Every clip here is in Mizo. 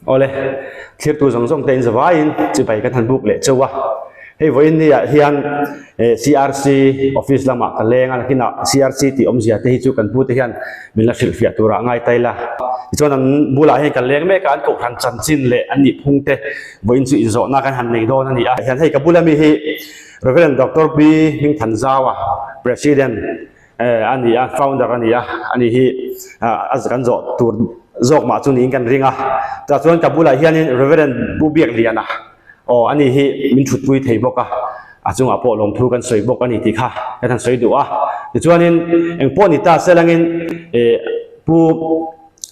Awle, thlirtu zawng zawng te in zavaiin chibai kan han buk leh chauh a. Hei vawiin ni ah hian CRC office lamah ka leng a, nakinah CRC tih awmzia te hi chu kan pu te hian min la hrilhfiah turah ngai ta ila. Tichuan an bulah hian kan leng mek a, an kohhran chanchin leh an nihphung te vawiin chu inzawhna kan han nei dawn a ni a. Hian hei ka bula mi hi Rev. Doctor Pi Hmingthanzaua, President, a ni a, founder a ni a, ani hi a kan zawh tur zawk mah chu niin kan ring a. Tah chuan ka bulah hianin Reverend Pu Biakliana aw ani hi min thutpui thei bawk a, a chungah pawh lawmthu kan sawi bawk a ni tih kha kan han sawi duh a. Tichuanin engpawh ni ta se langin ih Pu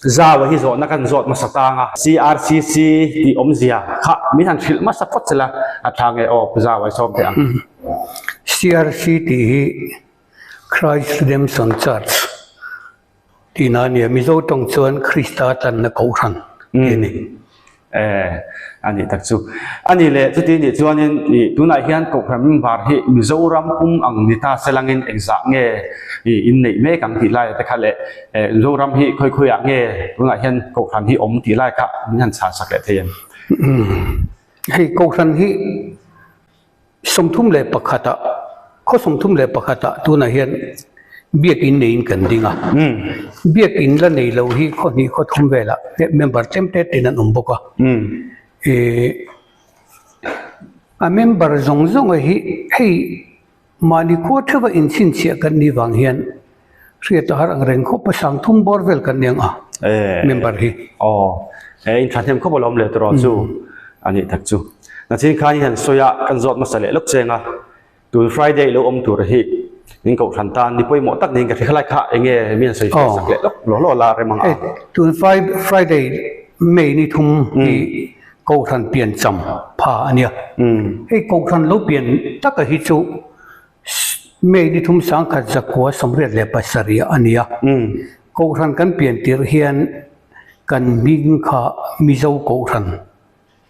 Zaua hi zawhna kan zawt hmasa tang a, CRCC tih awmzia kha min han hrilh hmasa phawt se la a tha nge aw Pu Zaua i sawm teh ang. CRC tih hi Christ Redemption Church tihna a nia, Mizo tawng chuan Krista tlanna Kohhran tih a ni. Eh, a nih tak chu. A nih leh chuti nih chuanin ih tunah hian Kohhran member hi Mizoram pum ang ni ta se langin engzah nge ih inneih mek ang tih lai te kha leh eh Mizoram hi khawi khawiah nge tunah hian Kohhran hi awm tih lai kha min han chhan sak leh thei em? Hei Kohhran hi 31 ah, khaw 31 ah tunah hian biakin neiin kan ding a. Biakin la nei lo hi khaw hnih khaw thum velah member tlem te ten an awm bawk a. Ih a member zawng zawng a hi hei Mahni khua theuha inchhinchhiah kan nih vang hian hriat a har ang reng khawp a, sang thum bawr vel kan nia ang a member hi. Aw, he in thahnem khawp alawm leh tawh chu a nih tak chu. Nachin khan i han sawi a, kan zawt hmasa leh lawk cheng a, tun Friday lo awm tur hi min kohhran tan ni pawimawh tak niin ka hria khalai kha eng nge mi han sawi fiah sak leh lawk law law la rem ang a. Tun Friday May ni thum hi Kohhran pian cham pha a nia. Hei Kohhran lo pian taka hi chu May ni thum sangkhat zakua 87 a nia. Kohhran kan pian tirh hian kan hming kha Mizo Kohhran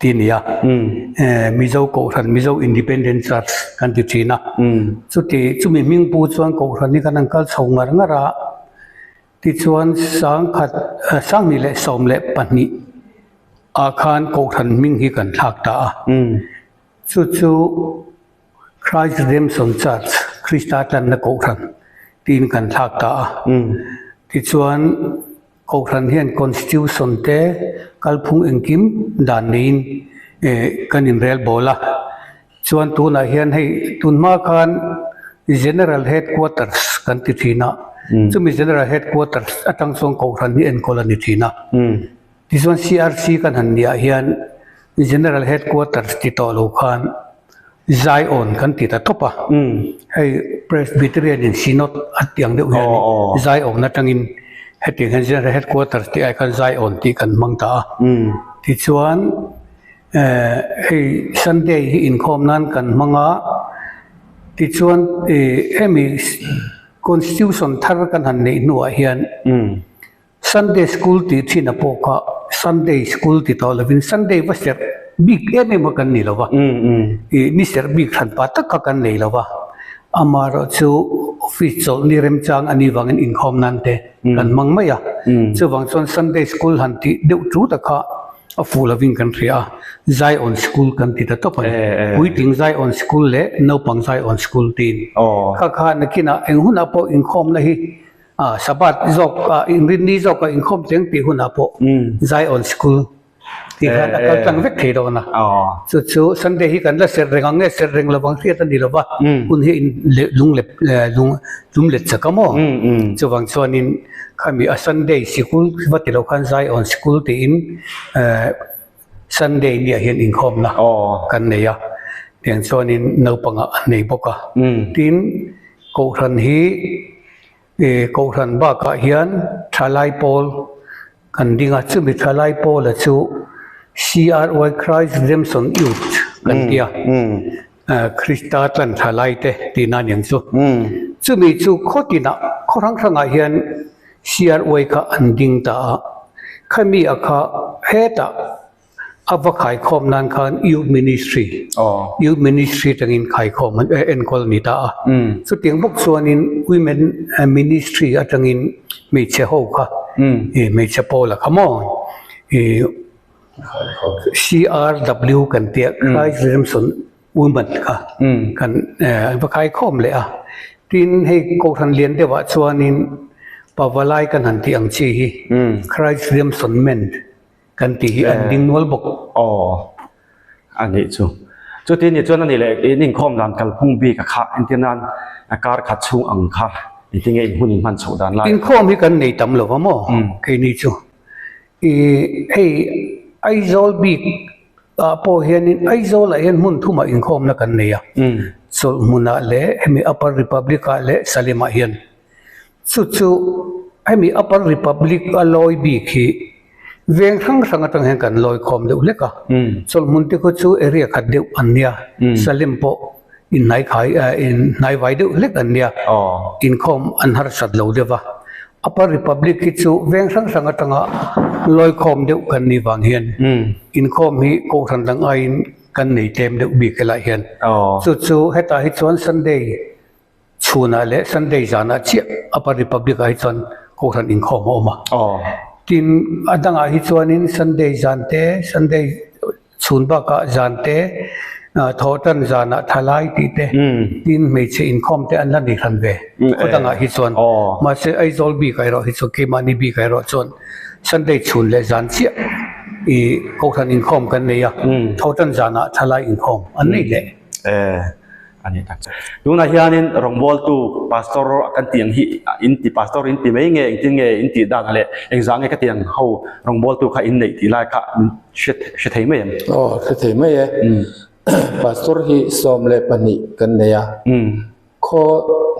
tih a ni a. Mizo Kohhran, Mizo Independent Church kan ti thin a. Chuti chumi hming pu chuan Kohhran hi kan han kal chho ngar ngar a. Tichuan sangkhat 2012 ah khan Kohhran hming hi kan thlak ta a. Chu chu Christ Redemption Church, Krista tlanna Kohhran tiin kan thlak ta a. Tichuan Kohhran hian Constitution te kalphung engkim dan neiin kan inrel bawl a. Chuan tunah hian hei tun hma khan General Headquarters kan ti thin a, chumi General Headquarters atang chuan Kohhran hi enkawl a ni thin a. Tichuan CRC kan han niah hian General Headquarters ti tawh lo khan Zion kan ti ta tawp a. Hei Presbyterian in Synod a tih ang deuh hian Zion atangin hetiang hian General Headquarters tih ai khan Zion tih kan hmang ta a. Tichuan. Hei Sunday hi inkhawm nan kan hmang a, tichuan hemi Constitution thar kan han neih hnuah hian Sunday School tih thin a pawh kha Sunday School ti tawh lovin Sunday va serh bik em em kha kan ni lo va, ih ni serh bik hran pa tak kha kan nei lo va, amaherawhchu office chawlh ni remchang a nih vangin inkhawm nan te kan hmang mai a, chuvang chuan Sunday School han tih deuh tu tak kha A fuh lovin kan hria a, Zion School kan ti ta tawp a ni. Puitling Zion School leh Naupang Zion School tiin. Kha kha nakinah eng hunah pawh inkhawmna hi Sabbath zawk ah Inrinni zawk ah inkhawm teng tih hunah pawh Zion School tih khan a kal tlang vek thei dawn a. Chu chu Sunday hi kan la serh reng ang nge serh reng lovang hriat a ni lova, hun hi in lung lep lung tlum let chak a maw? Chuvang chuanin Khami a Sunday sikul va ti lo khan Zion sikul tiin Sunday niah hian inkhawmna kan nei a, tiang chuanin naupangah an nei bawk a. Tin, Kohhran hi Kohhran bakah hian thalai pawl kan ding a, chumi thalai pawla chu CRY Christ Redemption Youth kan ti a. Krista tlan thla lai te tihna a niang chu. Chumi chu khaw tinah, khaw hrang hrangah hian CRY kha an ding ta a. Khami a kha hetah a va khaikhawm nan khan Youth Ministry, Youth Ministry tangin khaikhawm an enkawl a ni ta a. Chutiang bawk chuanin Women Ministry atangin hmeichhe ho kha, hmeichhe pawla kha maw? CRW kan tia Christ Redemption Women kha kan an va khaikhawm leh a. Tin, hei Kohhran lian deuhah chuanin Pavalai kan han tih ang chi hi Christ Redemption Men kan tih hi an ding nual bawk. Aw, a nih chu. Chuti ni chuan a nih leh in inkhawm dan kalphung bik a kha entir nan a kar khat chhung ang kha engtin nge in hun in hman chhoh dan lai? Inkhawm hi kan nei tam lo va maw keini chu. Ih hei Aizawl bik ah pawh hianin Aizawl ah hian hmun thumah inkhawmna kan nei a, Chawlhhmunah leh hemi Upper Republic ah leh Salem ah hian. Chu chu hemi Upper Republic a lawi bik hi veng hrang hrang atang hian kan lawi khawm deuh hlek a, Chawlhhmun te khu chu area khat deuh an nia, Salem pawh inhnaikhai inhnaivai deuh hlek an nia, inkhawm an harsat lo deuh va. Upper Republic hi chu veng hrang hrang atanga lawi khawm deuh kan nih vang hian inkhawm hi kohhran dang aiin kan nei tlem deuh bik helai hian. Chu chu hetah hi chuan Sunday chhunah leh Sunday zanah chiah Upper Republic ah hi chuan kohhran inkhawm a awm a. Tin, a dangah hi chuanin Sunday zan te, Sunday Chhun bakah zan te, thawhtan zanah thalai tih te, tin hmeichhe inkhawm te an la nei hran ve khaw dangah hi chuan. Mahse Aizawl bikah erawh hi chuan keimahni bikah erawh chuan Sunday chhun leh zan chiah i kohhran inkhawm kan nei a, thawhtan zanah thalai inkhawm an nei leh. A ni tak chu. Tunah hianin rawngbawltu pastor kan tih ang hi in ti pastor in ti mai nge engtin nge in tih dan leh engzah nge ka tih ang ho rawngbawltu kha in neih tih lai kha min hre hre thei mai em? Aw hre thei mai e. Pastor hi 12 kan nei a. Khaw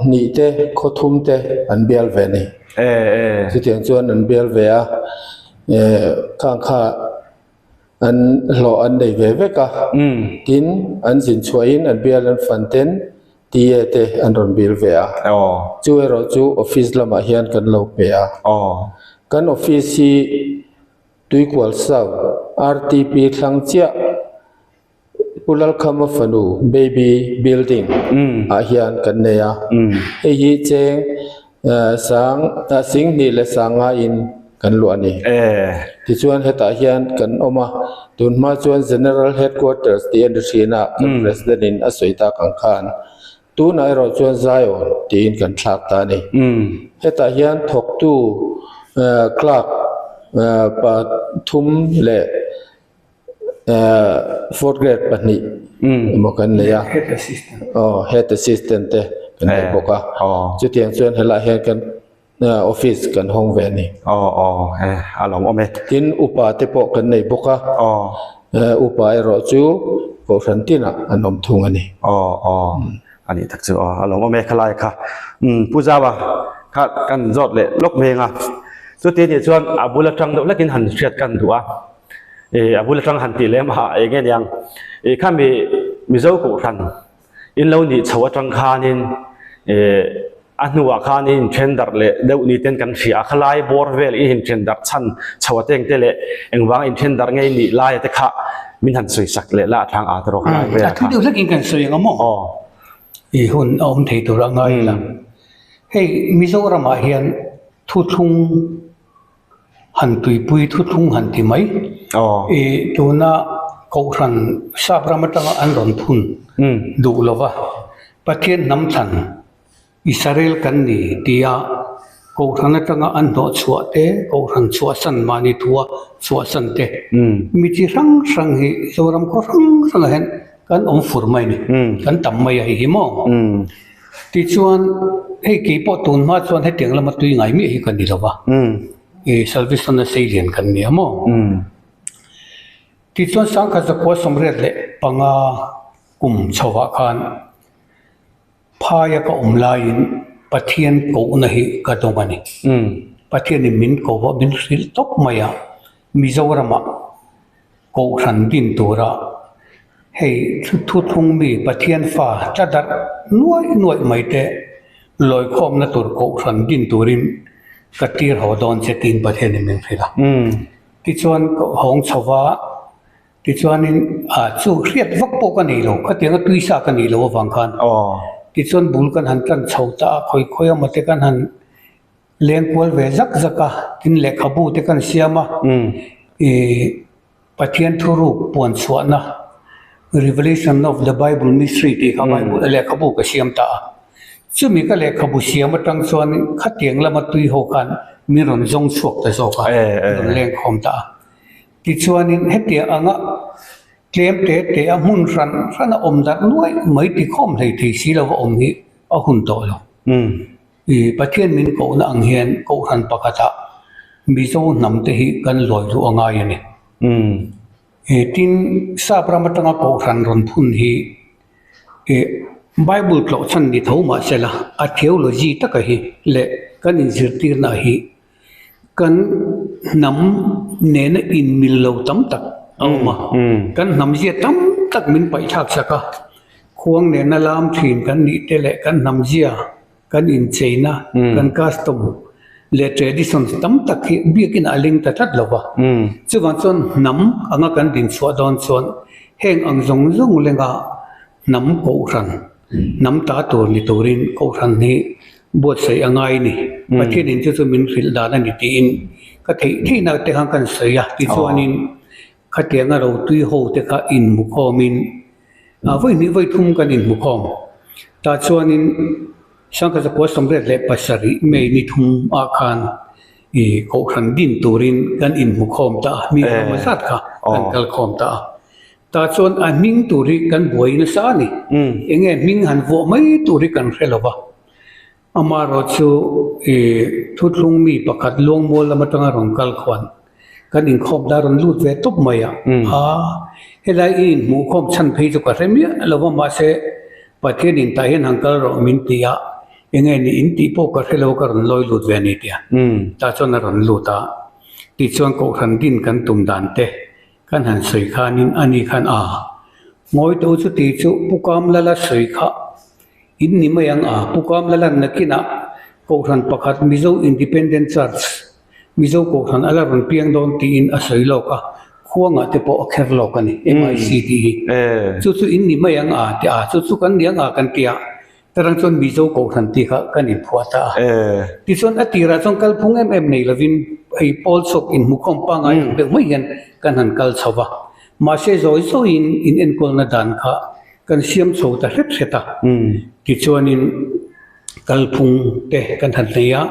hnih te khaw thum te an bial ve a ni. Chutiang chuan an bial ve a khang kha An hlawh an nei ve vek a, tin an zin chhuahin an bial an fan ten TA te an rawn bil ve a. Chu erawh chu office lamah hian kan lo pe a. Kan office hi Tuikual South RTP thlang chiah Pu Lalkhama fanu Baby Building ah hian kan nei a. Hei hi cheng sang 20 leh 50 in kan luah a ni. Tichuan hetah hian kan awm a, tun hma chuan General Headquarters tih a ni thin a, kan President in a sawi tak ang khan tunah erawh chuan Zion tiin kan thlak ta a ni. Hetah hian thawktu clerk pathum leh Fourth grade pahnih emaw kan nei a aw head assistant te kan nei bawk a chutiang chuan helaiah hian kan office kan hawng ve a ni. Aw aw e a lawm awm e. Tin upa te pawh kan nei bawk a upa erawh chu kohhran tinah an awm thung a ni. Aw aw a nih tak chu aw a lawm awm e khalai kha umm Pu Zava kha kan zawt leh lawk veng a chuti nih chuan a bul atang deuh hlekin han hriat kan duh a. Ih a bul atang han tih lem a eng nge niang ih khami Mizo kohhran in lo nih chho atang khanin ih a hnuah khan i inthen darh leh deuh ni ten kan hria a khalai bawr vel i inthen darh chhan chho a teng te leh engvanga inthen darh ngei nih lai te kha min han sawi sak leh la a thlang a te rawh khalai vel a thu deuh hlekin kan sawi ang a maw ih hun a awm thei tur a ngai ila hei Mizoramah hian thuthlung Han tuipui thuthlung han ti mai. I tuna Kohhran sap ram atanga an rawn phun duh lova Pathian hnam thlan Israel kan ni tia Kohhran atanga an hnawh chhuah te, Kohhran chhuahsan mahni thua chhuahsan te mi chi hrang hrang hi Zoram khaw hrang hrangah hian kan awm fur mai a ni. Kan tam mai a hei hi maw? Tichuan, hei kei pawh tun hma chuan hetiang lama tui ngai miah hi ka ni lo va, i Salvation a sei lian kan ni a maw? Tichuan 1985 kum chhovah khan phaia ka awm laiin Pathian kohna hi ka dawng a ni. Pathianin min ko a, min hrilh tawp mai a, Mizoramah Kohhran din tura hei thuthlung mi Pathian fa tla darh nuaih nuaih mai te lawikhawmna tur Kohhran din turin ka tir haw dawn che tiin Pathianin min hrilh a. Tichuan ka hawng chho va, tichuanin ah chu hriat vak pawh ka nei lo, khatianga tuisa ka nih loh avang khan. Tichuan bul kan han tan chho ta a, khawi khawi emaw te kan han leng kual ve zak zak a, tin lehkhabu te kan siam a, ih. Pathian thuruk puan chhuahna, Revelation of the Bible Mystery tih kha Bible lehkhabu ka siam ta a. Chumi ka lehkhabu siam atang chuan khatiang lama tui ho khan min rawn zawng chhuak ta zawk a, min rawn lengkhawm ta a. Tichuanin hetiang anga tlem te te a hmun hran hran a awm darh nuai mai tikhawm hlei thei si lova awm hi a hun tawh lo. I Pathian min kohna ang hian kohhran pakhatah Mizo hnam te hi kan lawi luh a ngai a ni. Tin, Sap ram atanga kohhran rawn phun hi Bible tlawh chhan ni tho mah sela a theology taka hi leh kan inzirtirna hi Kan hnam nena inmil lo tam tak a awm a, kan hnam zia tam tak min paihthlak sak a, khuang nena lam thin kan nih te leh kan hnam zia, kan incheina, kan custom leh traditions tam tak hi biakin a leng ta tlat lo va. Chuvang chuan hnam anga kan dinchhuah dawn chuan heng ang zawng zawng lenga Hnam kohhran, hnam ta tur ni turin kohhran hi buatsaih a ngai ni. Pathianin chu chu min hrilh dan a ni tiin ka theih theihna te khan kan sawi a. Tichuanin khatianga rotui ho te kha inhmukhawmin vawi hnih vawi thum kan inhmukhawm. Tah chuanin Sangkhat 1977 May ni thum ah khan i kohhran din turin kan inhmukhawm ta a, mi engemaw zat kha kan kalkhawm ta a. Tah chuan a hming tur hi kan buai nasa a ni. Enge hming han vuah mai tur hi kan hre lo va. Amaherawh chu i thuthlung mi pakhat Luangmual lam atanga rawn kal khuan kan inkhawm ta rawn lut ve tawp mai a. A, helai i inhmuhkhawm chhan phei chu ka hre miah lo va, mahse Pathian in tah hian han kal rawh min ti a, enge ni in tih pawh ka hre lo ka rawn lawi lut ve a ni tia. Tah chuan a rawn lut a, tichuan Kohhran din kan tum dan te Kan han sawi khanin ani khan a ngawi to chu ti chu Pu Kamlala sawi kha in ni mai ang a, Pu Kamlala nakinah Kohhran pakhat Mizo Independent Church, Mizo Kohhran a la rawn piang dawn tiin a sawi lawk a, khuangah te pawh a kher lawk a ni, MIC tih hi. Chu chu in ni mai ang a ti a, chu chu kan ni ang a kan ti a, Tarang chuan Mizo Kohhran tih kha kan inphuah ta a. Tichuan a tirah chuan kalphung em em nei lovin hei pawl chhuak inhmukhawm pangngai ang deuh mai hian kan han kal chho va. Mahse zawi zawiin in enkawlna dan kha kan siam chho ta hret hret a. Tichuanin kalphung te kan han nei a.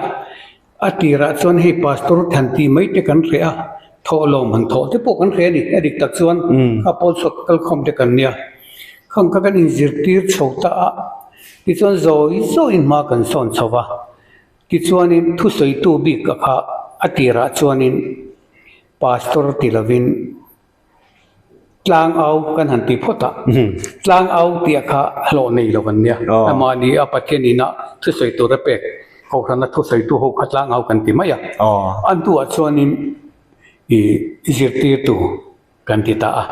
A tirah chuan hei Pastor Than tih mai te kan hreh a, thawhlawm han thawh te pawh kan hreh a ni. A dik tak chuan kha pawl chhuak kalkhawm te kan nia. Khang kha kan inzirtir chho ta a, tichuan zawi zawiin hma kan sawn chho va. Tichuanin thusawitu bik a kha a tirah chuanin Pastor ti lovin, Tlang au kan han ti phawt a, tlang au tih kha hlawh nei lo kan nia. Mahni a Pathian inah thusawi tur a pek Kohhrana thusawitu ho kha tlang au kan ti mai a. A hnuah chuanin i zirtirtu kan ti ta a.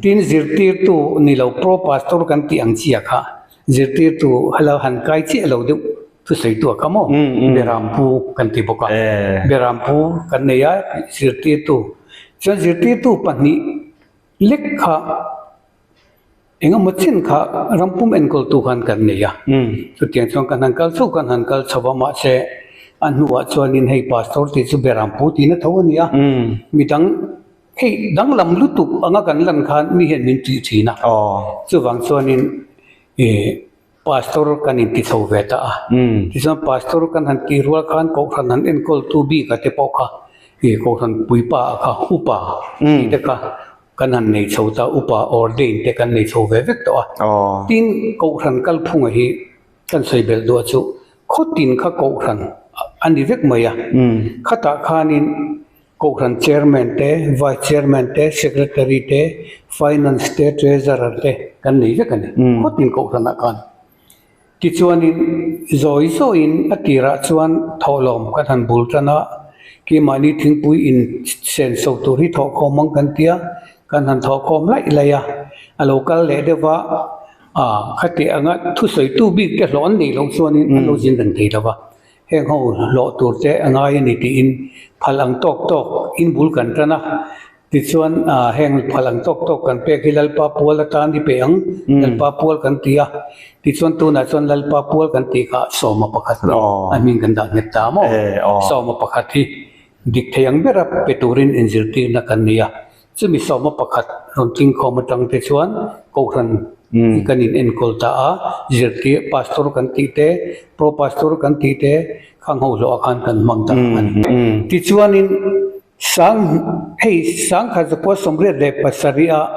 Tin, zirtirtu ni lo pro pastor kan tih ang chiah kha zirtirtu hla han kai chiah lo deuh thusawitu a kha maw? Berampu kan ti bawk a. Berampu kan nei a, zirtirtu. Chuan zirtirtu pahnih lek kha eng emaw chin kha rampum enkawltu khan kan nei a. Chutiang chuan kan han kal chho kan han kal chho a, mahse a hnuah chuanin hei pastor tih chu Berampu tiin a tho a ni a. Midang hei danglam lutuk anga kan lan khan mi hian min tih thin a. Chuvang chuanin ih Pastor kan inti chho ve ta a. Tichuan Pastor kan han tih rual khan Kohhran han enkawltu bik a te pawh kha ih Kohhran puipa a kha upa tih te kha kan han nei chho ta upa ordain te kan nei chho ve vek tawh a. Tin Kohhran kalphunga hi kan sawi belh duah chu khawtin kha Kohhran a ni vek mai a. Khatah khanin Kohhran Chairman te, Vice Chairman te, Secretary te, Finance te, Treasurer te kan nei vek a ni. Khawtin Kohhranah khan. Tichuanin zawi zawiin a tirah chuan thawhlawm kan han bul tan a, keimahni thingpui in senso tur hi thawhkhawm ang kan tia, kan han thawhkhawm laih laih a, a lo kal leh deuh va, ah khati anga thusawitu bik te hlawh an neih loh chuanin an lo zin reng thei lo va. Heng ho hlawh tur te a ngai a ni tiin phal ang tawk tawk in bul kan tan a, tichuan heng phal ang tawk tawk kan pek hi Lalpa pual atan i pe ang, Lalpa pual kan ti a, tichuan tunah chuan Lalpa pual kan tih kha sawma pakhat hi a hming kan dah nghet ta maw? Sawma pakhat hi dik thei ang bera pe turin inzirtirna kan nei a. Chumi sawma pakhat rawn tlingkhawm atang te chuan Kohhran hi kan in enkawl ta a, zirtir Pastor kan tih te, Pro Pastor kan tih te khang ho hlawh ah khan kan hmang ta a ni. Tichuanin sang hei sangkhat zakua 87 ah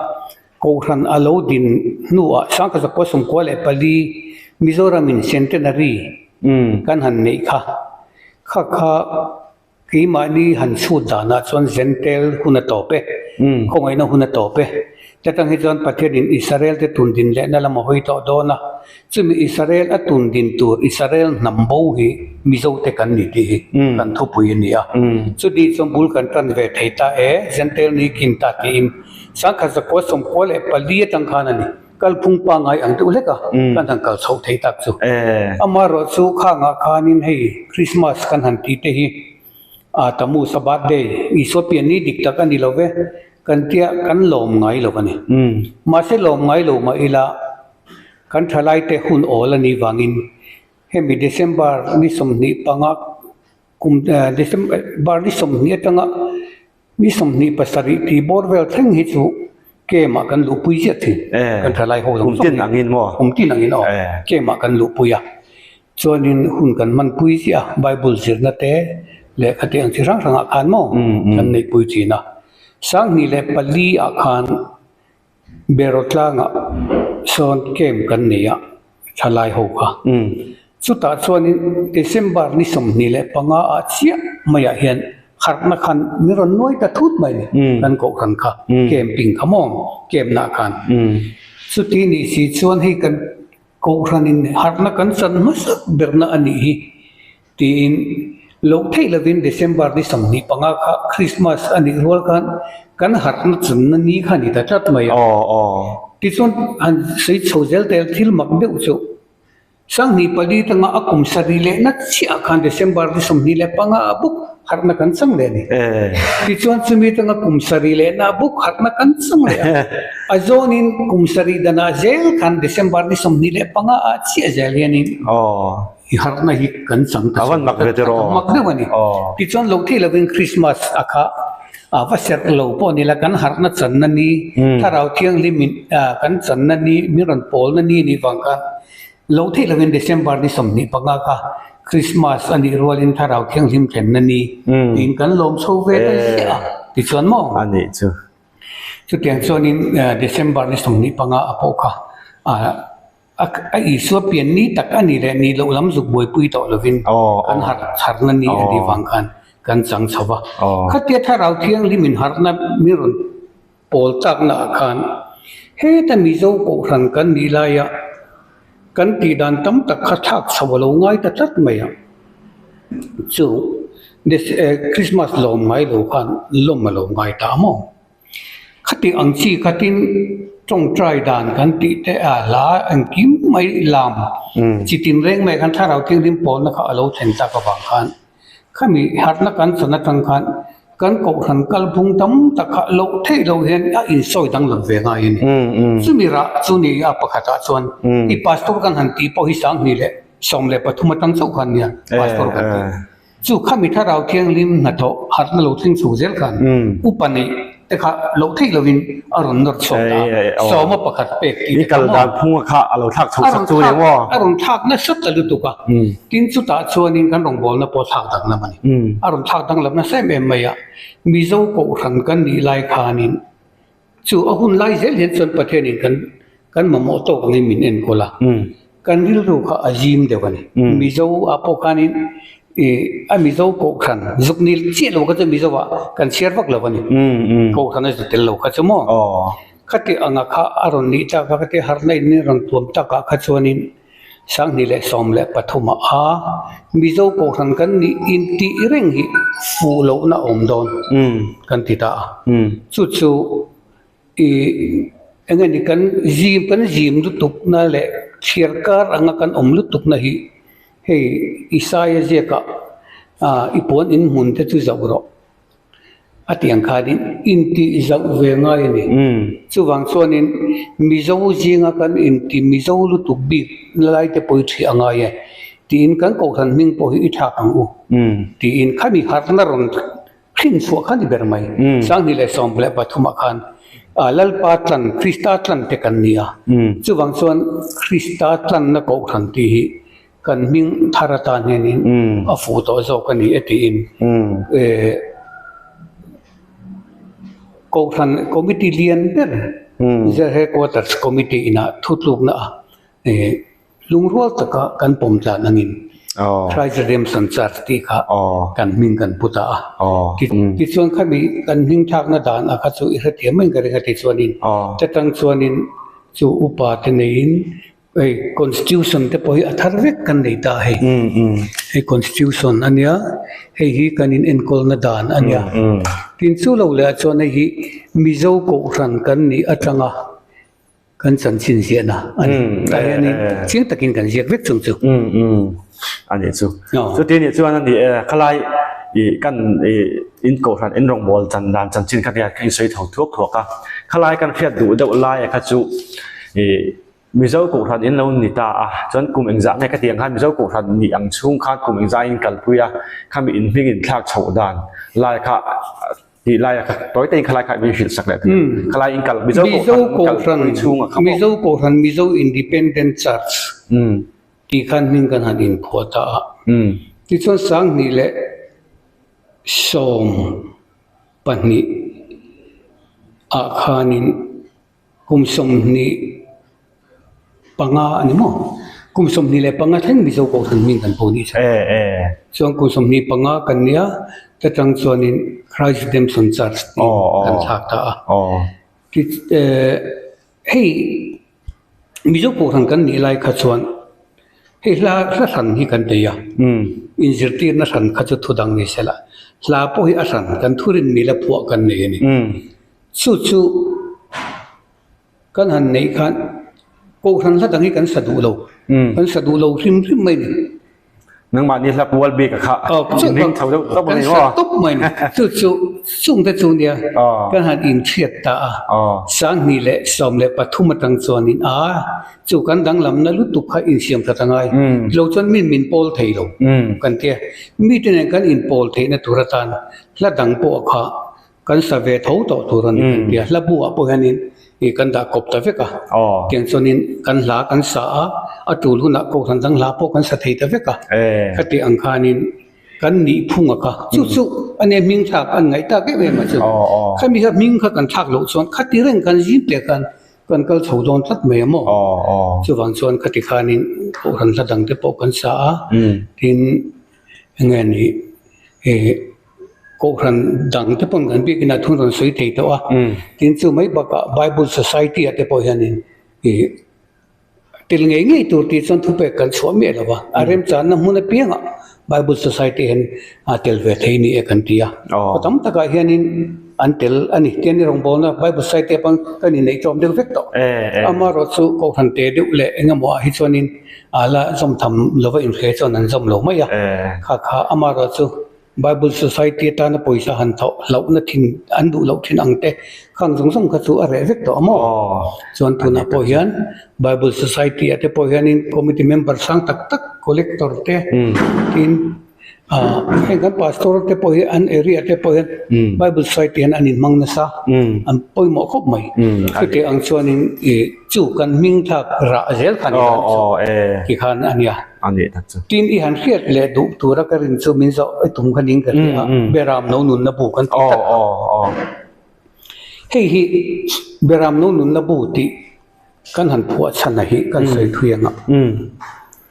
Kohhran a lo din hnuah 1994 Mizoramin Centenary kan han neih kha. Kha kha keimahni han chhut danah chuan Zentel hun a tawp e, khawngaihna hun a tawp e. Ta tang hi chuan Pathianin Israel te tun din lehna lam a hawi tawh dawn a, chumi Israel a tun din tur Israel hnam bo hi Mizo te kan ni tih hi kan thupui a ni a. Chuti chuan bul kan tan ve thei ta e, Zentel ni kin ta tiin. 1994 atang khan a ni. Kalphung pangngai ang deuh hlek a, kan han kal chhoh thei tak chu. Amaherawh chu khangah khanin hei Christmas kan han tih te hi a Tammuz a birthday, Isua pian ni dik tak a ni lo ve, kan tia kan lawm ngai lo a ni. Mahse lawm ngai lo mah ila kan thalaite hun awl a nih vangin hemi December ni 25 kum December ni 20 atanga Ni 27 tih bawr vel thleng hi chu camp ah kan luhpui ziah thin. Kan thalai ho zawng zawng hi. Kum tin angin maw? Kum tin angin aw. Camp ah kan luhpui a. Chuanin hun kan hmanpui ziah a, Bible zirna te leh khati ang chi hrang hrangah khan maw kan neihpui thin a. 2004 ah khan Berawtlangah sawn camp kan nei a, thalai ho kha. Chutah chuanin December ni 25 ah chiah maiah hian harhna khan min rawn nuai ta thut mai ni, kan kohhran kha, camping kha maw, camp nah khan. Chuti nih si chuan hei kan kohhranin harhna kan chan hmasak berna a nih hi. Tiin loh theih lovin December ni 25 kha Christmas a nih rual khan kan harhna chunna ni kha a ni ta tlat mai a. Tichuan han sawi chho zel tel thil mak deuh chu 2004 tanga a kum sarih leh na chiah khan December ni 25 ah bawk harhna kan chang leh a ni. Tichuan chumi tanga kum sarih leh na bawk harhna kan chang leh a. A zawnin kum sarih danah zel khan December ni 25 ah chiah zel hianin I harhna hi kan chang ta Avan mak ve te rawh. Mak deuh a ni. Tichuan lo theih lovin Christmas a kha a va serh lo pawh ni la kan harhna channa ni, Thlarau Thianghlim in kan channa ni, min rawn pawlna ni anih vang khan lo theih lovin December ni 25 kha Christmas a nih rualin Thlarau Thianghlim thlenna ni tiin kan lawm chho ve ta ziah a. Tichuan maw? A nih chu. Chutiang chuanin December ni 25 a pawh kha A Isua pian ni tak a ni leh ni loh lam zuk buaipui tawh lovin kan harh harhna ni a nih vang khan kan chang chho va. Khatia Thlarau Thianghlim in harhna min rawn pawl chakna ah khan heta Mizo Kohhran kan nih laia kan tih dan tam tak kha thlak chho a lo ngai ta tlat mai a. Chu Christmas lawm ngai lo khan lawm a lo ngai ta maw? Khati ang chi khatin tawngtai dan kan tih te a hla engkim mai lam chi tin reng mai khan thlarau thianghlim pawlna kha a lo thlen tak avang khan khami harhna kan chan atang khan kan kohhran kalphung tam tak kha loh theih loh hian a insawi danglam ve ngai a ni. Chumi rah chu ni a pakhatah chuan i pastor kan han tih pawh hi 2013 atang chauh khan nia pastor kan tih. Chu khami Thlarau Thianghlim hnathawh harhna lo thleng chho zel khan upa neih te kha loh theih lovin a rawn nawr chhuak ta a, sawma pakhat pek tih te kha maw? I kal dan phunga kha a lo thlak chho sak chu ni maw? A rawn thlak nasa ta lutuk a, tin chutah chuanin kan rawngbawlna pawh thlak danglam a ni. A rawn thlak danglam nasa em em mai a, Mizo Kohhran kan nih lai khanin Chu a hun lai zel hian chuan Pathianin kan kan mamawh tawk angin min enkawl a, kan rilru kha a zim deuh a ni. Mizo ah pawh khanin ih a Mizo kohhran zuk ni chiah lo kha chu Mizo ah kan chhiar vak lo a ni. Kohhran a zu tel lo kha chu maw? Khati anga kha a rawn nih tak a, khati harhna in min rawn tuam takah kha chuanin 2013 ah a Mizo kohhran kan nih intih reng hi fuh lohna a awm dawn kan ti ta a. Chu chu ih eng nge ni kan zim kan zim lutukna leh chhiar kar anga kan awm lutukna hi hei Isaia ziakah ah i puan in hmun te chu zauh rawh. A tiang khanin intih zauh ve ngai a ni. Chuvang chuanin Mizo zinga kan inti Mizo lutuk bik lai te pawh hi ṭhi a ngai e tiin kan Kohhran hming pawh hi i thlak ang u tiin khami harhna rawn Hrin chhuah kha ni ber mai. 2013 ah khan Lalpa tlan, Krista tlan te kan ni a. Chuvang chuan Krista tlanna kohhran tih hi kan hming thar atan hianin a fuh tawh zawk a ni e tiin kohhran committee lian ber Zir Headquarters Committee inah thutlukna a Lungrual taka kan pawm tlan angin Christ Redemption Church tih kha kan hming kan pu ta a. Tichuan khami kan hming thlakna dan a kha chu i hrethiam mai ka ring a tichuanin chatang chuanin chu upa te neiin hei constitution te pawh hi a thar vek kan nei ta hei. Hei constitution a nia hei hi kan in enkawlna dan a nia. Tin chu lo leh ah chuan hei hi Mizo kohhran kan nih atanga Kan chanchin ziahna a ni. Tah hianin chiang takin kan ziak vek chung chu. A nih chu. Chuti nih chuan a ni e, khalai i kan i in kohhran in rawngbâwl chan dan chanchin kha nia ka insawi tho thuak thuak a. Khalai kan hriat duh deuh lai a kha chu i Mizo kohhran in lo ni ta a, chuan kum engzah nge ka ti ang khan Mizo kohhran nih ang chhung khan kum engzah in kalpui a, khami in hming in thlak chhoh dan lai kha Tih laia kha tawi tein khalai kha min hrilh sak leh thei a. Khalai in kal Mizo Kohhran in kalpui chhunga kha maw? Mizo Kohhran Mizo Independent Church tih khan hming kan han inphuah ta a. Tichuan 2012 ah khanin Kum 25 a ni maw? Kum 25 thleng Mizo Kohhran hming kan pawh nih chhan. Chuan kum 25 kan nia, ta tang chuanin Christ Redemption Church tih kan thlak ta a. Hei Mizo Kohhran kan nih lai kha chuan hei hla hla hran hi kan nei a. Inzirtirna hran kha chu thu dang ni sela, hla pawh hi a hran kan thurin mila phuah kan nei a ni. Chu chu kan han neih khan Kohhran hla dang hi kan sa duh lo, kan sa duh lo hrim hrim mai ni. Nangmahni hla pual bik a kha inring tho deuh tawp mai maw? Kan sa tawp mai ni. Chu chu chungte chu nia kan han inhriat ta a, 2013 atang chuanin a chu kan danglamna lutuk kha insiam that a ngai. Lo chuan min min pawl thei lo kan tia. Mite nen kan inpawl theihna tur atan hla dang pawh kha Kan sa ve tho tawh tur a ni kan ti a, hla bu ah pawh hianin ih kan dah kawp ta vek a, tiang chuanin kan hla kan sa a, a tul hunah kohhran dang hla pawh kan sa thei ta vek a, khati ang khanin kan nih phung a kha, chu chu a nia hming thlak an ngaih tak em em a chu, khami kha hming kha kan thlak loh chuan khati reng kan zim teh khan kan kal chho dawn tlat mai a maw, chuvang chuan khati khanin kohhran hla dang te pawh kan sa a, tin enge ni ih. Kohhran dang te pawn kan biakin ah thun rawn sawi thei tawh a, tin chu mai bakah Bible Society ah te pawh hianin ih tel ngei ngei tur tih chuan thupek kan chhuah miah lo va, a remchanna hmun apiangah Bible Society hian a tel ve thei ni e kan ti a, khaw tam takah hianin an tel a ni. Tian i rawngbawlna Bible Society ah pawn kan inneih tlawm deuh vek tawh, amaherawhchu chu kohhran te deuh leh eng emaw ah hi chuanin a la zawm tham lova inhre chuan an zawm lo mai a, kha kha amaherawhchu. Bible Society atana pawisa han thawh hlauhna thin an duh loh thin ang te khang zawng zawng kha chu a reh vek tawh a maw? Chuan tunah pawh hian Bible Society ah te pawh hianin committee member sang tak tak collector te tin ah heng kan pastor te pawh hi an area te pawh hian Bible Society hian an inhmang nasa an pawimawh khawp mai. Chutiang ang chuanin ih chu kan hming thlak rah zel kha ni ang chu tikhan a nia. A nih tak chu. Tin i han hriat leh duh tura ka rin chu min zawh i tum kha ning ka hria a, Beram no nunna bu kan tih tak kha. Hei hi Beram no nunna bu tih kan han phuah chhan a hi kan sawi thui ang a.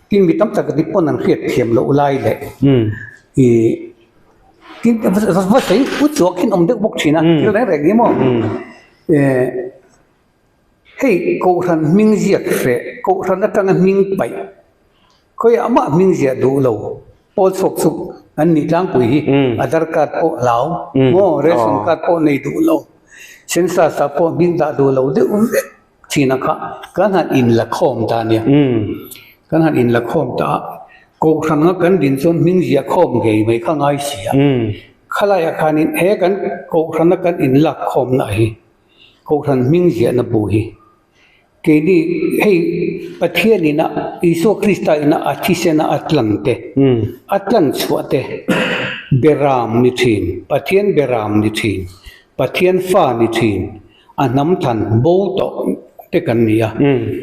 Tin mi tam tak dik pawn an hriat thiam loh lai leh i tin va sawi u chuak hian awm deuh bawk thin a, thil reng reng hi maw. Hei Kohhran hming ziak hreh, Kohhran atanga hming paih, khawiah mah hming ziah duh lo, pawl chhuak chu an nih tlangpui hi Aadhar card pawh hlau maw, ration card pawh nei duh lo, census ah pawh hming dah duh lo deuh vek thin a kha kan han inla khawm ta nia. Kan han inla khawm ta a, Kohhran anga kan din chuan hming ziah khawm ngei mai kha ngai si a, khalaiah khanin he kan Kohhrana kan inlak khawmna hi Kohhran hming ziahna bu hi keini hei Pathian ina Isua Krista ina a thisena a tlan te, a tlan chhuah te. Beram ni thin, Pathian beram ni thin, Pathian fa ni thin, a hnam than bo tawh te kan ni a.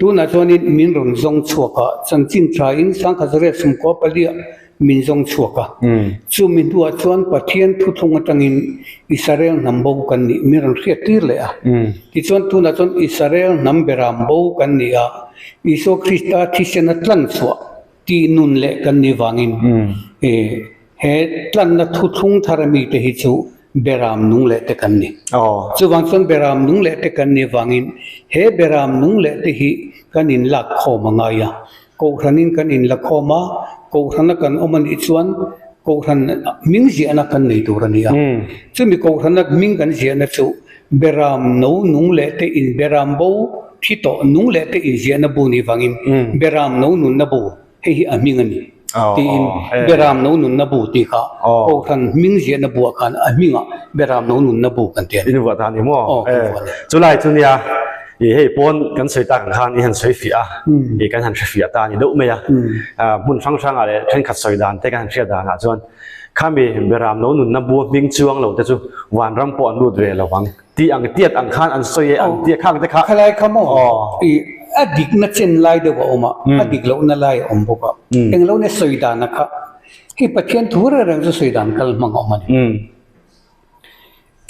Tunah chuanin min rawn zawng chhuak a, chanchin thain sangkhat riat sumkua paliah min zawng chhuak a. Chumi hnuah chuan Pathian thuthlung atangin Israel hnam bo kan nih min rawn hriat tir leh a. Tichuan tunah chuan Israel hnam beram bo kan ni a, Isua Krista thisena tlan chhuah tih nun leh kan nih vangin he tlanna thuthlung thar a mite hi chu beram nung leh te kan ni. Chuvang chuan beram nung leh te kan nih vangin he beram nung leh te hi kan inlak khawm a ngai a. Kohhranin kan inla khawm a, kohhrana kan awm a nih chuan kohhran hming ziahna kan nei tur a ni a. Chumi kohhrana hming kan ziahna chu beram no nung leh te in beram bo thi tawh nung leh te inziahna bu nih vangin beram no nunna bu hei hi a hming a ni tiin beram no nunna bu tih kha kohhran hming ziahna buah khan a hmingah beram no nunna bu kan ti a ni. In vuah ta a ni maw? Chulai chu nia i hei pawn kan sawi tak ang khan i han sawi fiah a, i kan han hre fiah ta a ni deuh mai a. Hmun hrang hrangah leh thenkhat sawi dan te kan han hriat danah chuan khami beram no nunna bua hming chuang lo te chu vanram pawh an lut ve lo ang. Tih ang tiat ang khan an sawi e ang tih khang te kha. Khalai kha maw i a dikna chen lai deuh a awm a, a dik lohna lai a awm bawk a. Englo ne sawi dana kha hei Pathian thu reng reng chu sawi dan kal hmang a awm a ni.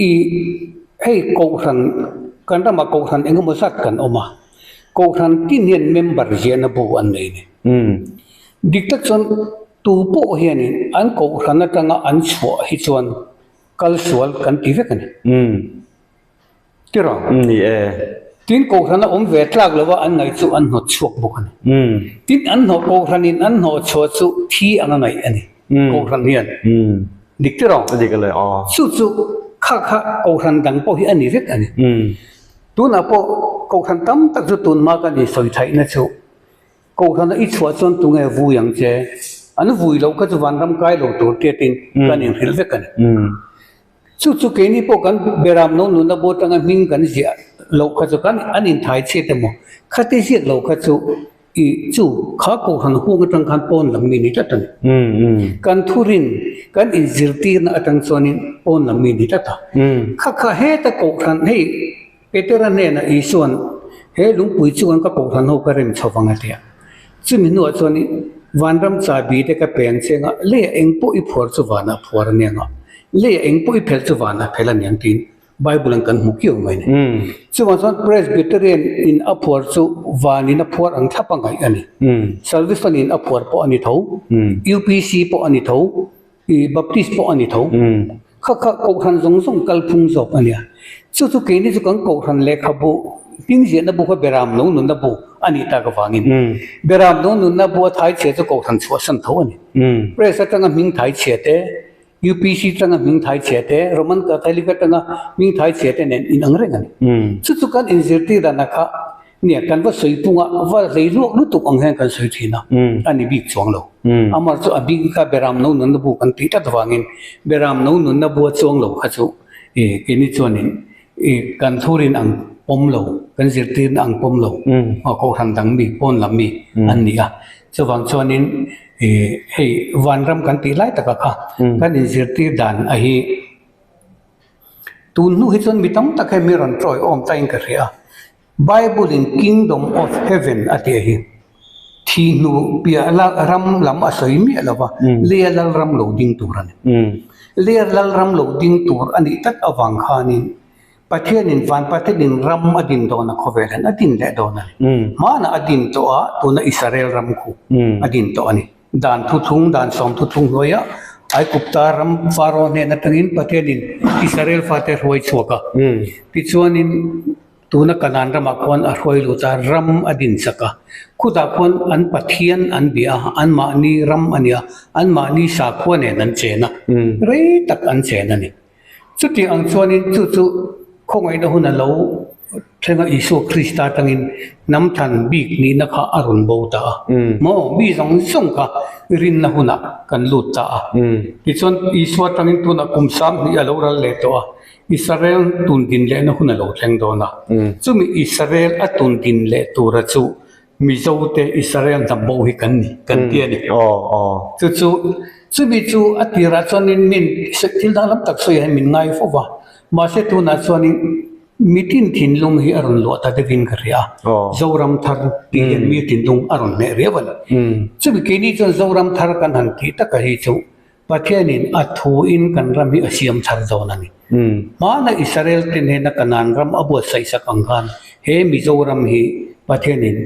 I hei kohhran kan ramah kohhran eng emaw zat kan awm a, kohhran tin hian member ziahna bu an nei a ni. Dik tak chuan tu pawh hianin an kohhran atanga an chhuah hi chuan Kal sual kan ti vek a ni. Tiraw? Ni e. Tin Kohhran a awm ve tlak lova an ngaih chu an hnawt chhuak bawk a ni. Tin an hnawh Kohhranin an hnawh chhuah chu thi anga ngaih a ni. Kohhran hian. Dik tiraw? A dik ale aw. Chu chu kha kha Kohhran dang pawh hi a ni vek a ni. Tunah pawh Kohhran tam tak chu tunhma kan insawi thaihna chu Kohhrana i chhuah chuan tunge vui ang che? An vui loh kha chu vanram kai lo tur tiatin kan inhrilh vek a ni. Chu chu keini pawh kan beram no nunna bu atanga hming kan ziah loh kha chu kan an inthai chhiat emaw khati ziak lo kha chu i chu kha kohhran huang atang khan pawn lam mi ni tlat a ni. Kan thurin kan inzirtirna atang chuanin pawn lam mi ni tlat a. Kha kha heta kohhran hei Petera hnenah Isua'n, He lungpui chuan ka kohhran ho ka rem chho vang a ti a. Chumi hnuah chuan vanram chabi te ka pe ang che anga, leiah eng pawh i phuar chu vanah phuar a ni ang a, leiah eng pawh i phelh chu vanah phelh a ni ang tiin Bible-an kan hmu kiau mai a ni. Chuvang chuan Presbyterian in a phuar chu vanin a phuar ang thlap a ngaih a ni. Salvation in a phuar pawh a ni tho, UPC pawh a ni tho, I Baptist pawh a ni tho. Kha kha Kohhran zawng zawng kalphung zawk a nia. Chu chu keini chu kan Kohhran lehkhabu hming ziahna bu kha Beram lo nunna bu a nih tak avangin Beram lo nunna bu a thai chhia chu Kohhran chhuahsan tho a ni. Press atanga hming thai chhia te, UPC atanga hming thai chhia te, Roman Catholic atanga hming thai chhia te nen inang reng a ni. Chu chu kan inzirtir danah kha Nia, kan va sawi punga va hlei luak lutuk ang hian kan sawi thin a, a ni bik chuang lo. Amar chu a bik kha Beram no nunna bu kan tih tlat avangin Beram no nunna bua chuang lo kha chu keini chuanin kan thurin ang pawm lo, kan zirtirna ang pawm lo, Kohhran dang mi, pawn lam mi an ni a. Chuvang chuanin hei vanram kan tih lai taka kha kan inzirtir dan a hi. Tun hnu hi chuan mi tam tak hian mi rawn tawi awm ta in ka hria a, Bible in Kingdom of Heaven a tih hi thi hnu piah la ram lam a sawi miah lo va, Leia lal ram lo ding tur a ni. Leia lal ram lo ding tur a nih tlat avang khanin Pathianin van Pathianin ram a din dawn a khawvel hian a din leh dawn a ni. Hmanah a din tawh a, tuna Israel ram khu a din tawh a ni. Dan thuthlung, dan sawm thuthlung hnuaiah Aigupta ram Pharaoh hnen atangin Pathianin Israel fate a hruai chhuak a. Tichuanin tuna Kanaan ramah khuan a hruai lut a, ram a din chak a. Khutah khuan an Pathian an bia a, anmahni ram a nia, anmahni sakhua nen an chen a, rei tak an chen a ni. Chutiang ang chuanin chu chu khawngaihna hun a lo thleng a, Isua Krista atangin hnam than bik nihna kha a rawn bo ta a. Maw? Mi zawng zawng kha rinna hunah kan lut ta a. Tichuan Isua atangin tunah kum sanghnih a lo ral leh tawh a, Israel tun din lehna hun a lo thleng dawn a. Chumi Israel a tun din leh tura chu Mizote Israel hnam bo hi kan ni, kan ti a ni. Chu chu. Chumi chu a tirah chuanin min thil danglam tak sawiah hian min ngai fo va, mahse tunah chuanin mitin thinlung hi a rawn luah ta deuhin ka hria a, Zoram thar tih hian mi thinlung a rawn hneh riau a ni. Chumi keini chuan Zoram thar kan han tih taka hi chu Pathianin a thuin kan ram hi a siam thar dawn a ni. Hmana Israel te hnena Kanaan ram a buatsaih sak ang khan he Mizoram hi Pathianin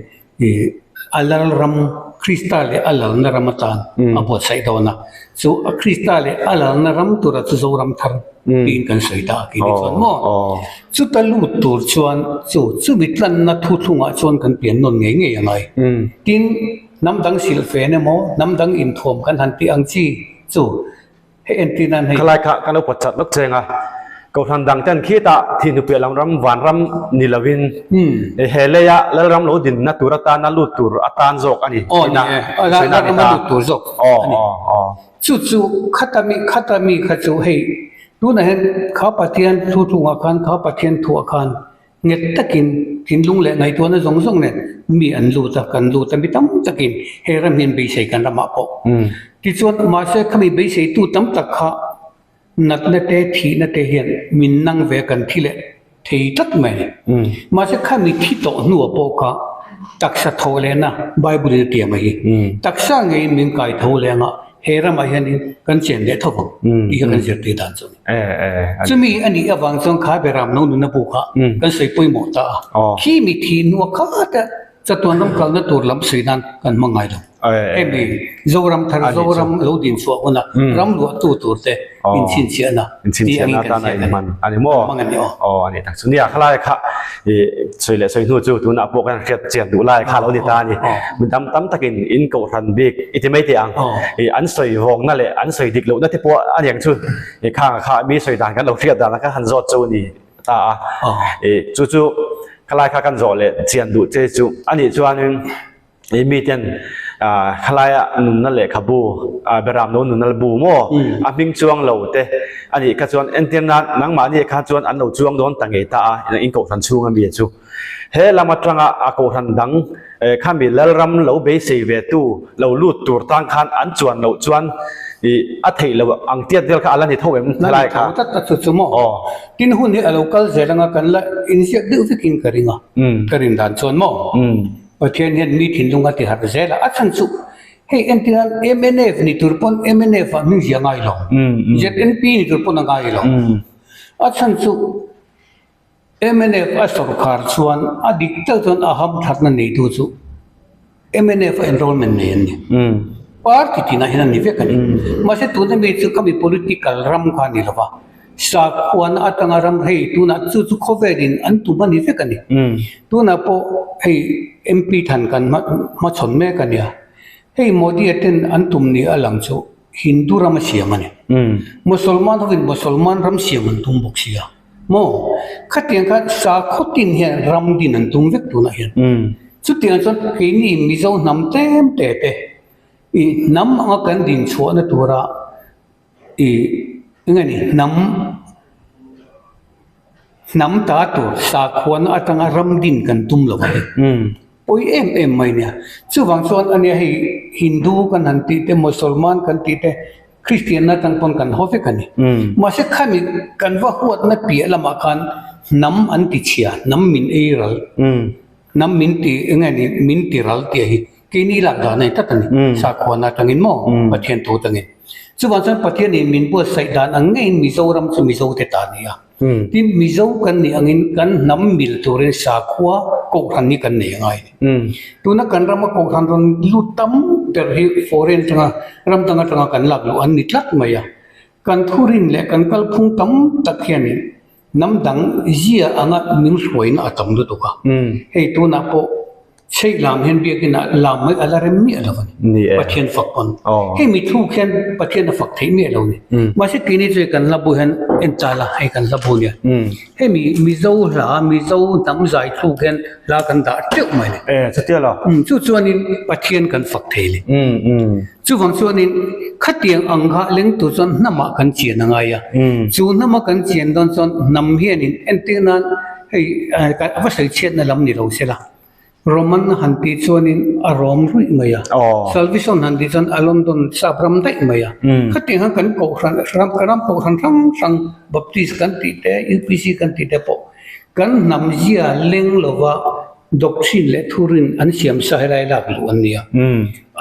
a lal ram, Krista leh a lalna ram atan a buatsaih dawn a. Chu a Krista leh a lalna ram tura chu Zoram thar tiin kan sawi ta a keini chuan maw? Chuta lut tur chuan chu chumi tlanna thuthlungah chuan kan pian nawn ngei ngei a ngai. Tin, Hnam dang silhfen emaw, hnam dang inthuam kan han tih ang chi chu hei entir nan hei. Khalai kha kan lo pawt chat lawk cheng a, Kohhran dang ten khitah thihnu piah lam ram vanram ni lovin he leia Lalram lo dinna tur atana lut tur atan zawk a ni. Aw ni e, Lalram a lut tur zawk a ni. Chu chu khata mi khata mi kha chu hei tunah hian kha Pathian thu chungah khan kha Pathian thuah khan Nghet takin thinlung leh ngaihtuahna zawng zawng nen mi an lut a, kan lut a, mi tam takin he ram hian beisei kan ramah pawh. Tichuan, mahse khami beiseitu tam tak kha natna te, thihna te hian min nang ve kan thi leh thei tlat mai a ni. Mahse khami thi tawh hnuah pawh kha taksa tho lehna Bible in a ti ang hi, taksa ngeiin min kai tho leh anga he ramah hianin kan chen leh tho vang tih kha kan zirtir dan chu a ni. Chumi a nih avang chuan kha Beram no nuna bu kha kan sawi pawimawh ta a. Khi mi thi hnua khata chatuan ram kalna tur lam sawi nan kan hmang ngai lo. Hemi Zoram thar Zoram lo din chhuah huna ram luahtu tur te inchhinchhiahna tih angin kan hriat a ni. A ni maw? Hmang a ni aw. Aw a ni tak chu. Nia khalai kha i sawi leh sawi hnu chu tunah pawh kan hriat chian duh lai kha lo ni ta a ni. Mi dam tam takin in kohhran bik i ti mai teh ang. I an sawi vawngna leh an sawi dik lohna te pawh a niang chu i khang a kha mi sawi dan kan lo hriat dan a kha han zawt chu ni ta a. I chu chu khalai kha kan zawh leh chian duh che chu a nih chuanin I miten khalaia nunna lehkhabu, Beram no nunna bu maw a hming chuang lo te a nih kha chuan entir nan nangmahni kha chuan an lo chuang dawn ta ngei ta a, in kohhran chhung a mi chu. He lam atanga a kohhran dang khami Lalram lo beisei ve tu lo lut tur tan khan an chuan loh chuan i a theih loh ang tiat vel kha a la ni tho em helai kha? La ni tho tlat a chu chu maw? Tin hun hi a lo kal zel anga kan la inziak deuh vekin ka ring a, ka rin dan chuan maw? Pathian hian mi thinlung a ti harh zel a, a chhan chu hei entir nan mnf ni tur pawn mnf ah hming zia ngai lo, ZNP ni tur pawn a ngai lo. A chhan chu mnf a sawrkhar chuan a dik tak chuan a ham thatna neitu chu mnf a enrollment nei an ni. Party tinah hian a ni vek a ni. Mahse tuna mi chu khami political ram kha a ni lo va. Sakhuana atanga ram hei tunah chu chu khawvelin an tum a ni vek a ni. Tunah pawh hei MP than kan hmachhawn mek a nia. Hei Modi-a ten an tum ni a lang chu Hindu ram a siam a ni. Musalman hovin Musalman ram siam an tum bawk sia maw? Khatiang khan sakhaw tin hian ram din an tum vek tunah hian. Chutiang chuan keini Mizo hnam tlem te te i hnam anga kan din chhuahna tura I eng a ni hnam hnam ta tur sakhuana atanga ram din kan tum lo a ni. Pawi em em mai nia. Chuvang chuan a nia hei Hindu kan han tih te Mosolman kan tih te Kristianna atang pawn kan haw vek a ni. Mahse khami kan va huatna piah lamah khan hnam an ti chhia, hnam min ei ral, hnam min ti eng a ni min ti ral tih a hi. Keini lak dan a ni tlat a ni. Sakhuana atangin maw? Pathian thu atangin. Chuvang chuan Pathianin min buatsaih dan ang ngeiin Mizoram chu Mizote ta a ni a. Tin, Mizo kan nih angin kan hnam mil turin sakhua kohhran hi kan nei a ngai a ni. Tuna kan rama kohhran rawn lut tam ber hi foreign atanga ram dang atanga kan lak luh an ni tlat mai a. Kan thurin leh kan kalphung tam tak hianin Hnam dang zia anga min hruaina a tam lutuk a. Hei tunah pawh chheih lam hian biakinah lam mai a la rem miah lo a ni. Pathian fak pawn. Hei mi thluk hian Pathian a fak theih miah lo a ni. Mahse keini chu hei kan hla bu hian en ta la, hei kan hla bu nia. Hei mi Mizo hla, Mizo hnam zai thluk hian hla kan dah teuh mai a ni. Chu chuanin Pathian kan fak thei a ni. Chuvang chuanin khatiang ang kha leng tur chuan hnamah kan chian a ngai a. Chu hnama kan chian dawn chuan hnam hianin entir nan hei a va sawi chhiatna lam ni lo se la. Roman han tih chuanin a rawm ruih mai a, Salvation han tih chuan a London sap ram daih mai a. Khatiang khan kan kohhran ram ram kohhran hrang hrang Baptist kan tih te, UPC kan tih te pawh kan hnam zia leng lova doctrine leh thurin an siam sa helai lak luh an ni a.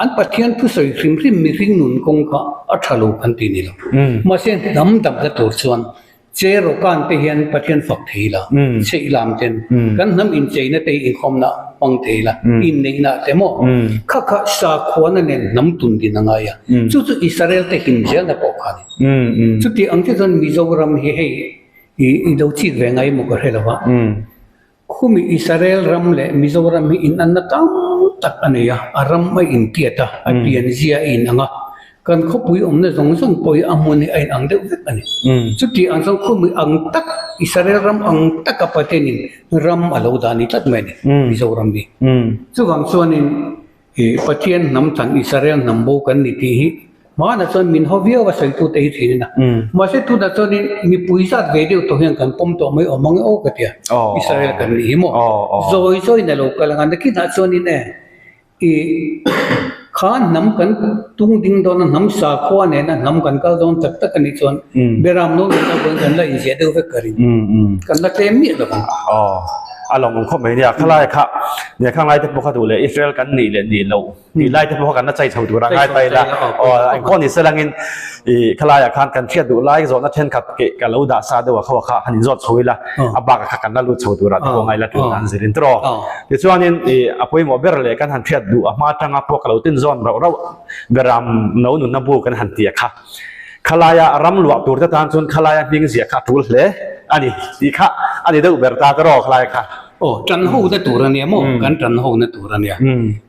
An Pathian thusawi hrim hrim mihring nun kawng kha a tha lo kan ti ni lo. Mahse hnam damna tur chuan Che rawkan te hian Pathian fak thei la, chheih lam ten kan hnam incheina te hi inkhawmna hmang thei la, inneihna te maw? Kha kha sakhuana nen hnam tun din a ngai a, chu chu Israel te him zelna pawh kha a ni. Chuti ang che chuan Mizoram hi hei i lo chik ve ngai maw ka hre lo va. Khumi Israel ram leh Mizoram hi inanna tam tak a nei a, a ram a intiat a, a pianzia a inang a, kan khawpui awmna zawng zawng pawh hi a hmun hi a inang deuh vek a ni. Chuti ang chuan khumi ang tak, Israel ram ang taka Pathianin ram a lo dah ni tlat mai a ni, Mizoram hi. Chuvang chuanin I Pathian hnam than Israel hnam bo kan ni tih hi hmanah chuan min haw viau a sawitute hi thin a. Mahse tunah chuanin mipui zat ve deuh tawh hian kan pawm tawh mai awm ang e aw ka ti a. Israel kan nih hi maw? Zawi zawiin a lo kal ang a, nakinah chuanin e i kha hnam kan tung ding dawn a, hnam sakhua nena hnam kan kal dawn tak tak a nih chuan Beram no nena vawiin kan la inziah deuh vek ka ring. Kan la tlem miah lo ang. A lawm awm khawp mai nia, khalai kha nia khang lai te pawh kha duh leh Israel kan nih leh nih loh tih lai te pawh kha kan la chai chho tur a ngai ta ila aw engpawh ni se langin ih khalai ah khan kan hriat duh lai zawhna thenkhat keh ka lo dah sa deuh a khaw kha han inzawt chho ila a bakah kha kan la lut chho tur ah te pawh ngai la tul dan zir in tawh tichuanin ih a pawimawh ber leh kan han hriat duh a hma atanga pawh ka lo tin zawn rauh rauh beram no nunna bu kan han ti a kha. Khalaia ram luah tur te tan chuan khalaia hming ziah kha a tul hle a ni tih kha a ni deuh ber ta ka rawh khalai kha. Aw, tan ho na tur a nia maw? Kan tan ho na tur a nia.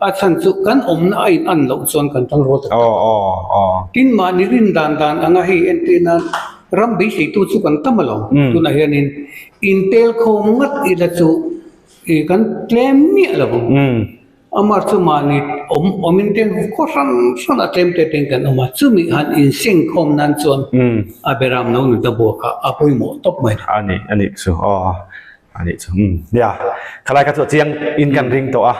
A chhan chu kan awmna a in an loh chuan kan tan rual tak tak. Tin mahni rin dan dan anga hei entir nan ram beiseitu chu kan tam alawm. Tunah hianin intel khawm ngat ila chu kan tlem miah lo ang. Amah chu mahni awm awmin ten khaw hrang hrang a tlem te ten kan awm a, chumi han insengkhawm nan chuan a beram no nunna buak a a pawimawh tawp mai. A ni, a nih chu aw, a nih chu umm nia, khalai kha chu a chiang in kan ring tawh a,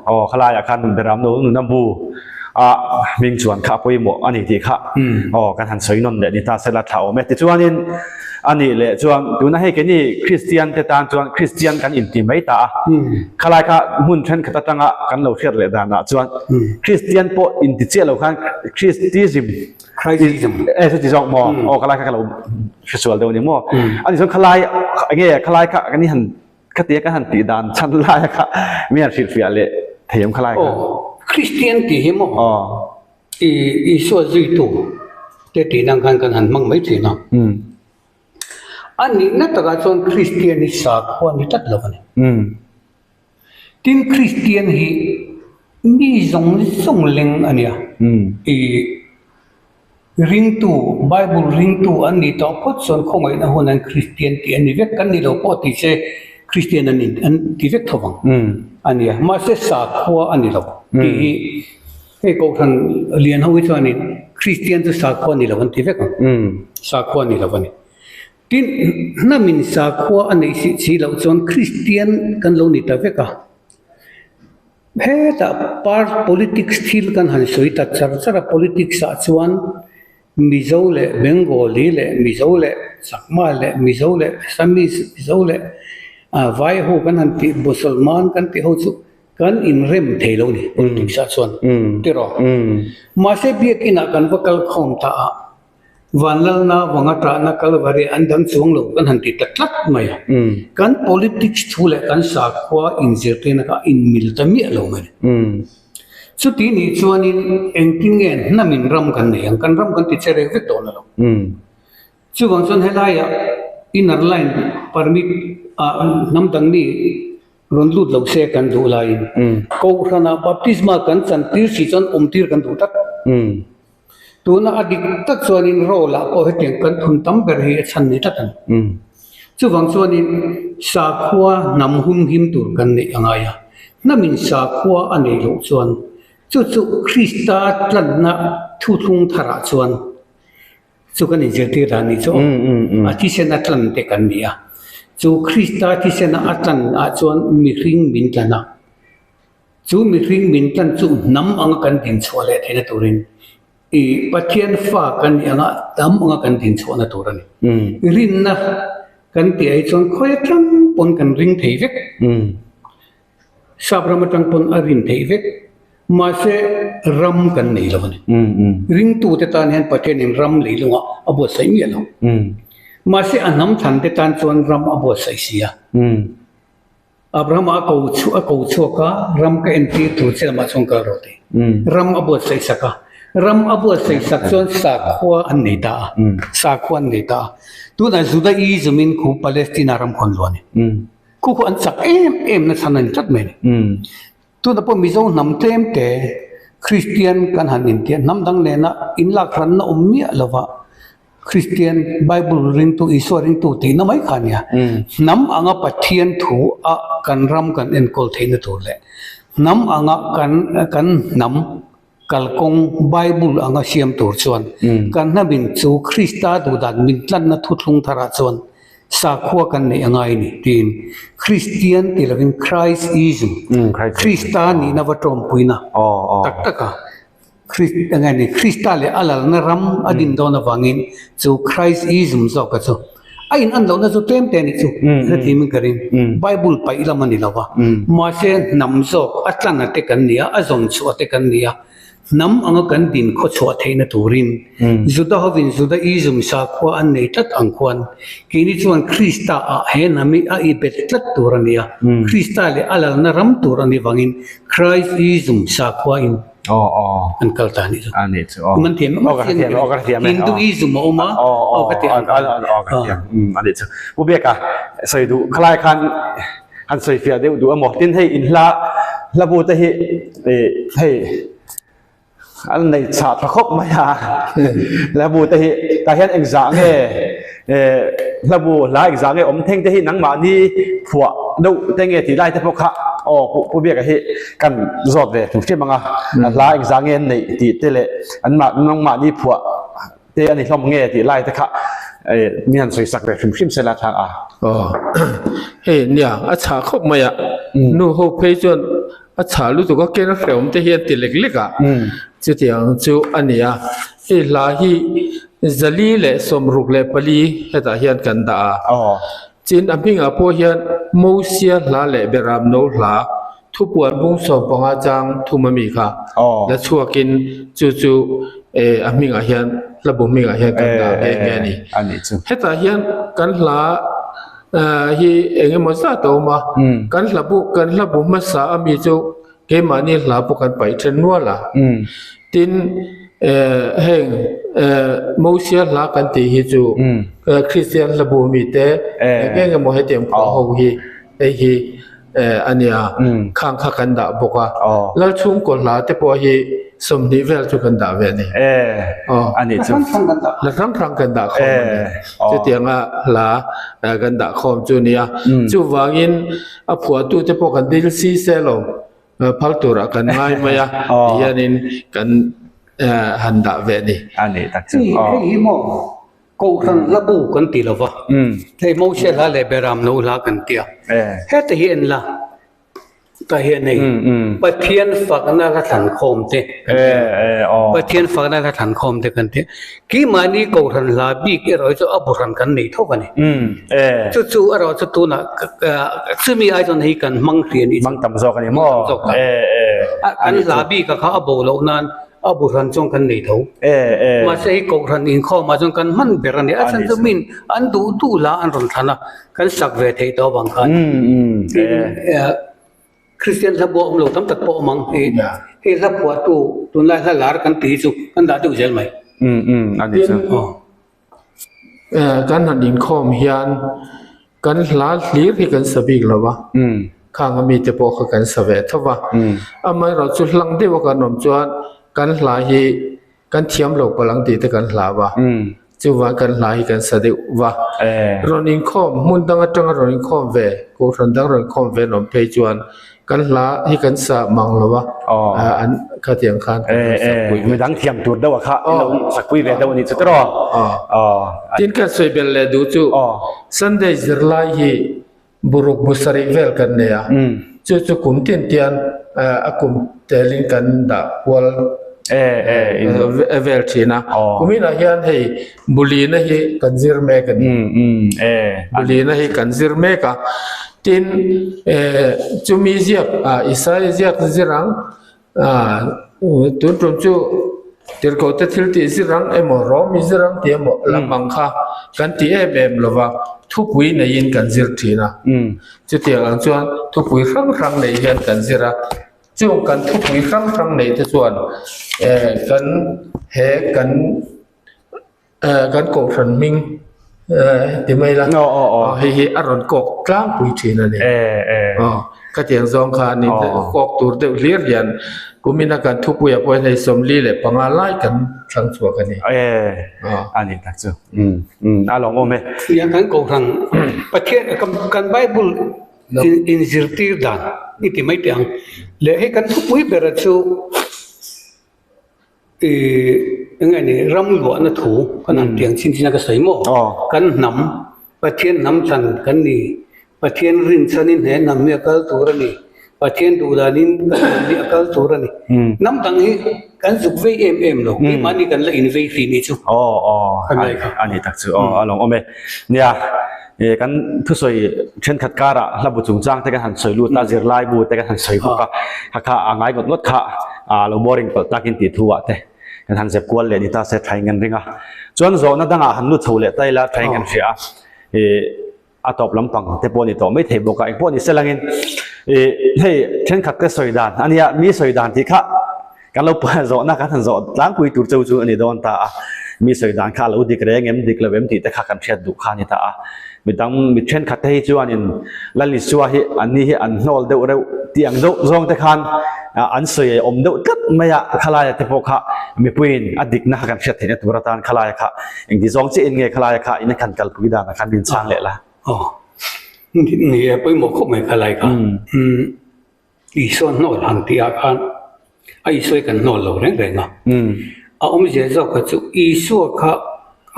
aw khalaiah khan beram no nunna bu a hming chuan kha a pawimawh a ni tih kha aw kan han sawi nawn leh ni ta sela tha awm e. Tichuanin a nih leh chuan tuna hei keini Kristian te tan chuan Kristian kan inti mai ta a, Khalai kha hmun thenkhat atanga kan lo hriat leh danah chuan Kristian pawh inti chiah lo khan Christism Christism e chu ti zawk maw aw khalai kha ka lo hresual deuh a ni maw ani chuan khalai enge khalai kha kan han khatia kan han tih dan chhan lai kha mi han hrilhfiah leh thei awm khalai kha aw Kristian tih hi maw aw i Isua zuitu te tih nan khan kan han hmang mai thin a. A nihna takah chuan Kristian hi sakhua ni tlat lo a ni. Tin, Kristian hi mi zawng zawng leng a nia. I ringtu, Bible ringtu an nih tawh phawt chuan khawngaihna hun an Kristian tih a ni vek. Kan ni lo pawh ti se Kristian an an ti vek tho vang a nia. Mahse sakhua a ni lo tih hi Hei Kohhran lian ho hi chuanin Kristian chu sakhua ni lo an ti vek ang. Sakhua ni lo a ni. Tin, hnamin sakhua a neih si si loh chuan Kristian kan lo ni ta vek a. Hetah par politics thil kan han sawi ta char char a, politics ah chuan Mizo leh Bengali leh Mizo leh Chakma leh Mizo leh Assamese Mizo leh Vai ho kan han tih Musalman kan tih ho chu Kan inrem thei lo ni politics ah chuan tiraw. Mahse biakinah kan va kal khawm ta a, Vanlalna vanga tahna Kalvari an dang chuang lo kan han ti ta tlat mai a. Kan politics thu leh kan sakhua inzirtirna kha a inmil ta miah lo mai. Chuti nih chuanin engtin nge hnamin ram kan nei ang, kan ram kan ti che rek vek dawn a lo. Chuvang chuan helaiah inner line permit ah hnam dang mi Rawn lut lo se kan duh laiin Kohhranah baptisma kan chantir si chuan awmtir kan duh tlat. Tuna a dik tak chuanin role ah pawh hetiang kan thun tam ber hi a chhan ni tlat a ni. Chuvang chuanin sakhua hnam humhim tur kan neih a ngai a, hnamin sakhua a nei loh chuan chu chu Krista tlanna thuthlung tharah chuan Chu kan inzirtir dan ni chu a thisen a tlan te kan ni a. Chu Krista thisena a tlan ah chuan mihring min tlan a. Chu mihring min tlan chu hnam anga kan dinchhuah leh theihna turin i Pathian fa kan nih anga hnam anga kan dinchhuahna tur a ni. Rinna kan tih ah hi chuan khawi atang pawn kan ring thei vek. Sap ram atang pawn a rin theih vek. Mahse ram kan nei lo a ni. Ringtute tan hian Pathianin ram leilungah a buatsaih miah lo. Mahse a hnam thante tan chuan ram a buatsaih si a. Abrahama a ko chhuah a ko chhuak a, ram ka entir tur che lamah chuan kal rawh tih. Ram a buatsaih sak a, ram a buatsaih sak chuan sakhua an nei ta a, sakhua an nei ta a. Tunah Judaism in khu Palestina ram khawn luah a ni. Khu khu an chak em em na chhan a ni tlat mai a ni. Tunah pawh Mizo hnam tlem te Kristian kan han intiah hnam dang nena inlak hranna awm miah lova Kristian Bible ringtu Isua ringtu tihna mai kha a nia. Hnam anga Pathian thu a kan ram kan enkawl theihna tur leh hnam anga kan kan hnam kalkawng Bible anga siam tur chuan kan hnamin chu Krista duhdan min tlanna thuthlung tharah chuan sakhua kan neih a ngai a ni tiin Kristian ti lovin Christism, Krista nihna va tawmpuina tak tak a eng nge ni Krista leh a lalna ram a din dawn avangin chu Christism zawka chu a in an lohna chu tlem te a nih chu hrethiam in ka ring. Bible paih lam a ni lo va, mahse hnam zawk a tlan a te kan ni a, a zawn chhuah te kan ni a, hnam anga kan din khaw chhuah theihna turin Juda hovin Judaism sakhua an nei tlat ang khuan keini chuan Krista ah he hnam hi a i bet tlat tur a ni a, Krista leh a lalna ram tur a ni vangin Christism sakhua in an kal ta a nih chu. A nih chu aw. Man thiam Aw ka thiam aw ka thiam e. Hinduism a awm a. Aw ka thiam. Aw ka thiam. A nih chu. Pu Biaka sawi duh khalai khan han sawi fiah deuh duh emaw tin hei in hla hla bu te hi hei an nei chhah tha khawp mai a hla bu te hi tah hian engzah nge hla bu hla engzah nge awm thleng te hi nangmahni phuah deuh te nge tih lai te pawh kha aw Pu Biaka hi kan zawt ve hrim hrim ang a hla engzah nge an neih tih te leh an mah nangmahni phuah te a ni hlawm nge tih lai te kha mi han sawi sak ve hrim hrim se la thang a. Aw hei nia a chhah khawp mai a nu ho phei chuan a chhah lutuk a ken a hrehawm te hian ti lek lek a chutiang chu a ni a hei hla hi zali leh 64 hetah hian kan dah a chin a hmingah pawh hian Mosia hla leh Beram no hla Thupuan bung 15 chang thum ami kha la chhuakin chu chu a hmingah hian hla bu hmingah hian kan dah nghe nghe a ni. Hetah hian kan hla hi eng emaw zat a awm a, kan hla bu kan hla bu hmasa ami chu keimahni hla pawh kan paih then nual a. Tin heng Mosia hla kan tih hi chu Kristian hla bu ami te eng eng emaw hetiang phuah ho hi hei hi a nia khang kha kan dah bawk a Lalchhungkaw hla te pawh hi 20 vel chu kan dah ve a ni a nih chu hla hrang hrang kan dah khawm a ni chutianga hla kan dah khawm chu a nia chuvangin a phuahtu te pawh kan dil si se lo phal turah kan ngai mai a tihianin kan han dah ve a ni a nih tak chu hei hi maw Kohhran hla bu kan ti lo va, hei Moses hla leh Beram no hla kan ti a, heta hi en la, tah hian hei Pathian fakna hla thlankhawm te kan ti a, Pathian fakna hla thlankhawm te kan ti a, keimahni kohhran hla bik erawh hi chu a bu hran kan nei tho a ni, chu chu erawh chu tunah chumi ai chuan hei kan hmang hrian i chu, hmang tam zawk a ni maw, kan hla bik a kha a bo loh nan. A bu hran chuan kan nei tho. Mahse hei kohhran inkhawmah chuan kan hman ber a ni. A chhan chu min an duh duh la an rawn thlan a, kan sak ve theih tawh avang khan. Tin, Kristian hla buah awm lo tam tak pawh awm ang. Hei hla phuahtu tunlai hla lar kan tih hi chu kan dah deuh zel mai. Tin, kan han inkhawm hian kan hla hlir hi kan sa bik lo va, khang a mite pawh kha kan sa ve tho va. Amaherawh chu hlang deuh a kan awm chuan kan hla hi kan thiam lo palh ang tih te kan hlau va, chuvang kan hla hi kan sa deuh va. Rawn inkhawm hmun dang atanga rawn inkhawm ve, kohhran dang rawn inkhawm ve an awm phei chuan Kan hla hi kan sa mang lo a, an khatiang khan kan rawn sakpui ve. Midang thiam tur deuh a kha in lo sakpui ve deuh a nih chu tiraw? Tin kan sawi belh leh duh chu Sunday zirlai hi buruk bu sarih vel kan nei a. Chu chu kum tin tian a kum telin kan dah kual vel thin a. Kuminah hian hei bulina hi kan zir mek a ni. Bulina hi kan zir mek a. Tin chumi ziak Isaia ziak zir ang tun tum chu tirhkoh te thil tih zir ang emaw Rom i zir ang tih emaw lam ang kha kan ti em em lo va, thupui neiin kan zir thin a. Chutiang ang chuan thupui hrang hrang nei hian kan zir a, chung kan thupui hrang hrang nei te chuan eh kan he kan eh kan kohhran hming eh ti mai la hei hi a rawn kawk tlangpui thin a ni. Aw khatiang zawng kha ni kawk tur deuh hlir hian kumina kan thupuiah pawh hian hei 45 lai kan thlang chhuak a ni. A ni tak chu. A lawmawm e. Nia kan kohhran Pathian kan Bible inzirtir dan i ti mai teh ang. Leh hei kan thupui bera chu ih eng nge ni ram luahna thu kan han tiang chin chin a ka sawi maw? Kan hnam Pathian hnam thlan kan ni. Pathian rinchhanin he hnam hi a kal tur a ni. Pathian duh danin kan hnam hi a kal tur a ni. Hnam dang hi kan zuk vei em em lo. Keimahni kan la invei hrih nih chu. Aw aw a ni tak chu aw a lawmawm e. Nia kan thusawi thenkhat karah hla bu chungchang te kan han sawi lut a, zirlai bu te kan han sawi bawk a, kha kha a ngai ngawt ngawt kha a lo boring palh takin tih thu ah te kan han zep kual leh ni ta se thain kan ring a. Chuan zawhna dangah han lut chho leh ta ila thain kan hria a. A tawp lampang te pawh a ni tawh mai thei bawk a, engpawh ni se langin ih hei thenkhat te sawi dan a nia, mi sawi dan tih kha kan lo zawhna kan han zawh tlangpui tur cheu chu a ni dawn ta a, mi sawi dan kha a lo dik reng em dik lo em tih te kha kan hriat duh kha a ni ta a, mi dang mi thenkhat te hi chuanin Lalisua hi an ni hi an hnawl deuh reuh tih ang deuh zawng te khan an sawi awm deuh tlat mai a, khalaia te pawh kha mipuiin a dikna kha kan hriat theihna tur atan khalaia kha Engti zawng chiah in nge khalai kha in a khan kalpui dan a khan min chhang leh la. Aw. Ni e pawimawh khawp mai khalai kha. Umm Isua hnawl han tih ah khan a Isua hi kan hnawl lo reng reng a. A awmzia zawk kha chu Isua kha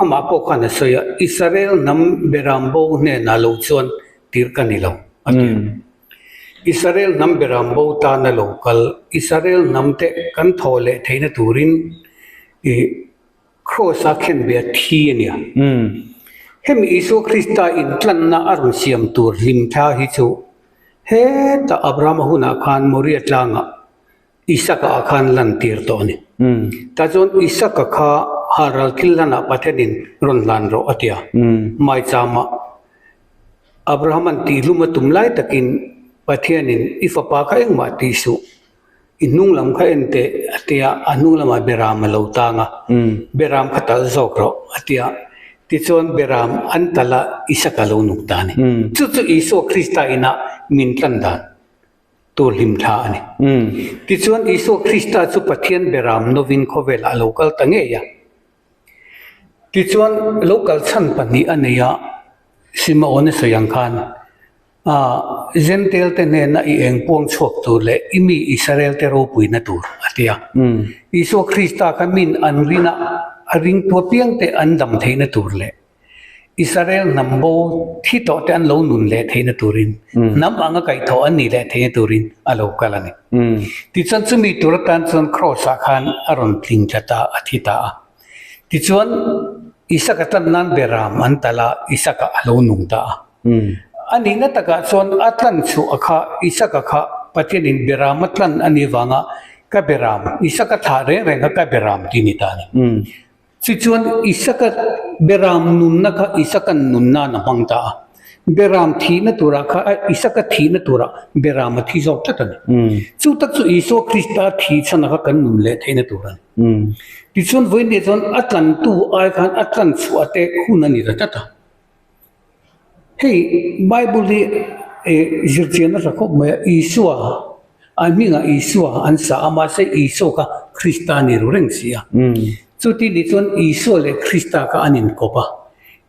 amah pawh khan a sawi a, Israel hnam beram bo hnenah lo chuan tir ka ni lo a ti a. Israel hnam beram bo tana lo kal Israel hnam te kan thaw leh theihna turin ih Kraws a khen ve a thi a nia. Hemi Isua Krista intlanna a rawn siam tur hlimthla hi chu hetah Abrahama hunah khan Moria tlangah Isaka ah khan lan tir tawh a ni. Tah chuan Isaka kha halral thil hlanah Pathianin rawn hlan rawh a ti a. Maichama Abrahama'n tihlum a tum lai takin Pathianin i fapa kha engmah tih suh. I hnung lam kha en teh a ti a, a hnung lamah Beram a lo tang a, Beram kha talh zawk rawh a ti a, tichuan Beram an talh a, Isaka lo nung ta a ni. Chu chu Isua Krista inah min tlan dan tur hlim thla a ni. Tichuan Isua Krista chu Pathian Beram novin khawvelah a lo kal ta ngei a. Tichuan lo kal chhan pahnih a nei a, Simeon-a sawi ang khan, A, Jentail-te hnena i eng puang chhuak tur leh i mi Israel-te ropuina tur, a ti a. Isua Krista kha min an rin a, a ringtu apiangte an dam theihna tur leh Israel hnam bo thi tawhte an lo nun leh theihna turin, hnam anga kaihthawh an nih leh theihna turin a lo kal a ni. Tichuan chumi tur atan chuan Kraws-ah khan a rawn tling tlat a, a thi ta a. Tichuan Isaka tlan nan Beram an talh a, Isaka a lo nung ta a. A nihna takah chuan a tlan chhuah a kha, Isaka kha Pathianin Beram a tlan a nih vanga ka Beram, Isaka thlah reng reng kha ka Beram tih a ni ta a ni. Tichuan Isaka Beram nunna kha Isaka'n nunna'n a hmang ta a. Beram thihna turah kha Isaka thihna turah Beram a thi zawk tlat a ni. Chu tak chu Isua Krista thih chhan a kha kan nun leh theihna tur a ni. Tichuan vawiin chuan a tlantu ai khan a tlan chhuah te hun a ni ta tlat a. Hei Bible hi zirchian a tha khawp mai a, Isua, a hmingah Isua an sa a, mahse Isua kha Krista a ni ru reng si a. Chuti nih chuan Isua leh Krista kha an inkawp a,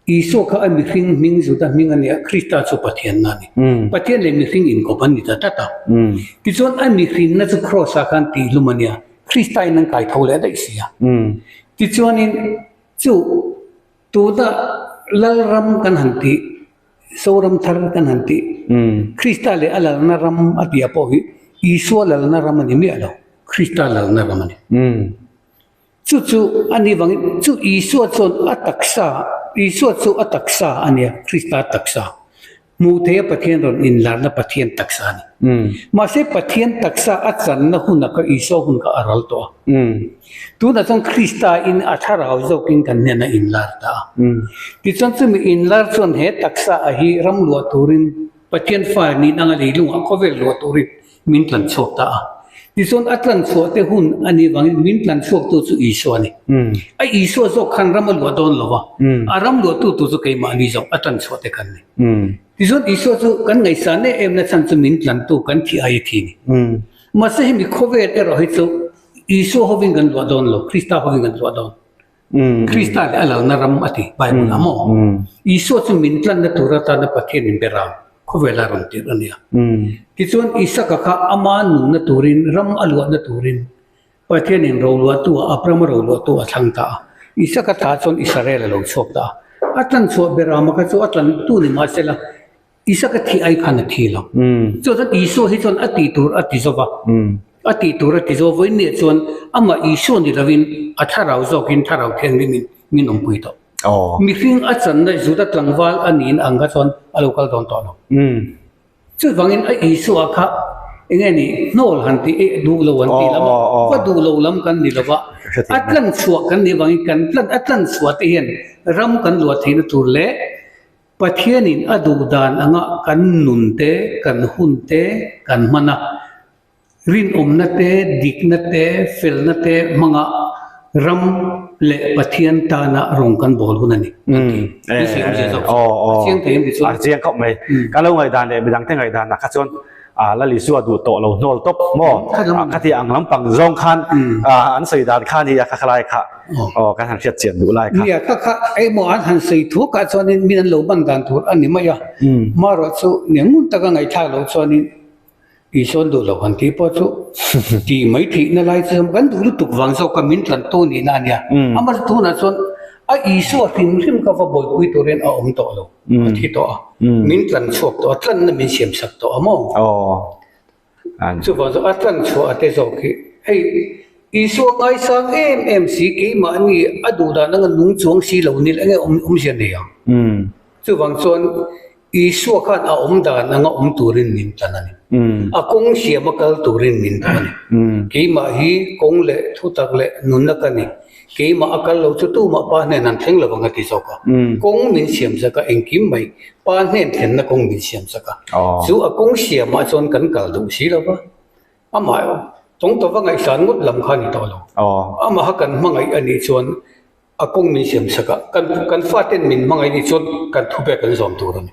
Isua kha a mihring hming Juda hming a ni a, Krista chu Pathianna a ni. Pathian leh mihring inkawp an ni ta tlat a. Tichuan a mihrinna chu Kraws ah khan tihlum a nia, Krista in an kaitho leh daih si a. Tichuanin chu Tuna Lalram kan han tih Zoram thar kan han tih. Krista leh a lalna ram a tih ah pawh hi Isua lalna ram a ni miah lo, Krista lalna ram a ni. Chu chu a nih vangin chu Isua chuan a taksa, Isua chu a taksa a nia, Krista taksa. Hmuh theia Pathian rawn inlarna Pathian taksa a ni. Mahse Pathian taksa a channa hunah kha Isua hun kha a ral tawh a. Tunah chuan Krista in a thlarau zawkin kan hnen a inlar ta a. Tichuan chumi inlar chuan he taksa a hi ram luah turin Pathian fa nih anga leilungah khawvel luah turin min tlan chhuak ta a. Tichuan a tlan chhuah te hun a nih vangin min tlan chhuaktu chu Isua a ni. A Isua zawk khan ram a luah dawn lo va, a ram luahtu tur chu keimahni zawk a tlan chhuah te kan ni. Tichuan Isua chu kan ngaihsan em em na chhan chu min tlantu kan thih ai a thi ni. Mahse hemi khawvel erawh hi chu Isua hovin kan luah dawn lo, Krista hovin kan luah dawn. Krista leh a lalna ram a ti Bible ah maw? Isua chu min tlanna tur atana Pathian in ber a, khawvel a rawn tirh a nia. Tichuan Isaka kha ama nunna turin, ram a luahna turin Pathian in roluahtu ah, Abraham-a roluahtu a thlang ta a. Isaka thlah chuan Israel a lo chhuak ta a. A tlanchhuah Berama kha chu a tlantu ni mahsela, Isaka thih ai khan a thi lo. Chu chuan Isua hi chuan a tih tur a ti zo va. A tih tur a ti zo vawiin nia chuan amah Isua ni lovin a thlarau zawkin thlarau thianghlim in min awmpui tawh. Mihring a channa Juda tlangval a niin ang kha chuan a lo kal dawn tawh lo. Chuvangin a Isua kha eng nge ni hnawl han tih eh duh lo an tih lam a, va duh lo lam kan ni lo va. A tlanchhuah kan nih avangin kan tlan a tlanchhuah te hian ram kan luah theihna tur leh Pathianin a duh dan anga kan nun te, kan hun te kan hman a, rinawmna te, dikna te, felna te hmanga ram leh Pathian tana rawng kan bawl hun a ni, kan ti. Min sawi awmzia zawk chu a chiang thei em ti chuan. A chiang khawp mai. Ka lo ngaihdan leh midangte ngaihdanah kha chuan Lal Isua duh tawh lo hnawl tawp maw? Khati ang lampang zawng khan an sawi dan kha nia kha khalai kha aw kan han hriat chian duh lai kha. Nia kha kha engmaw an han sawi thuak ah chuanin min an lo ban dan tur a ni mai a, marawh chu nia ngun taka ngaihthlak loh chuanin Isua an duh lo han tih pawh chu tih mai theihna lai chu kan duh lutuk vang zawk a min tlantu nihna a nia. Amaherawhchu tunah chuan a Isua hrim hrim kha va buaipui turin a awm tawh lo. A thi tawh a, min tlan chhuak tawh a, tlanna min siam sak tawh a maw? Chuvang chu a tlan chhuah a te zawk hi hei Isua ngaisang em em si keimahni a duh dan anga nung chuang si lo nil enge awmzia nei ang. Chuvang chuan Isua khan a awm dan anga awm turin min tlan a ni. A kawng siam a kal turin min duh a ni. Keimah hi kawng leh thutak leh nunna ka ni. Keimah a kal lo chu tumah pa hnen an thleng lo ang a ti zawk a. Kawng min siam zak a, engkim mai pa hnen thlenna kawng min siam zak a. Chu a kawng siamah chuan kan kal duh si lo va. Amah tawng tawva ngaihsan ngawt lam kha a ni tawh lo. Amaha kan hmangaih a nih chuan a kawng min siam sak a, kan faten min hmangaih nih chuan kan thupek an zawm tur a ni.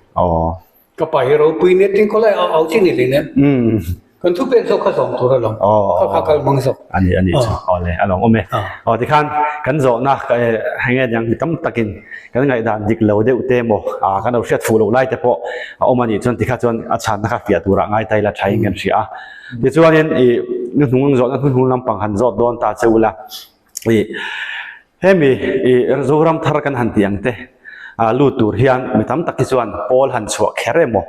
Ka pa hi ropui nia tin khawlai au au chi ni hlei nen. Kan thu pek zawk kha zawm tur a lawm. Kha kha kal hmang zawk. A ni a ni chu. Aw le a lawm awm e. Aw tikhan kan zawhna heng nge niang mi tam takin kan ngaihdan dik lo deuh te maw kan lo hriat fuh loh lai te pawh a awm a nih chuan tikha chuan a chhanna kha fiah turah ngai ta ila tha in kan hria a. Tichuanin ih hnuhnung zawhna hnuhnung lampang han zawt dawn ta che ula ih Hemi i Zoram thar kan han tih ang te lut tur hian mi tam tak hi chuan pawl han chhuah kher emaw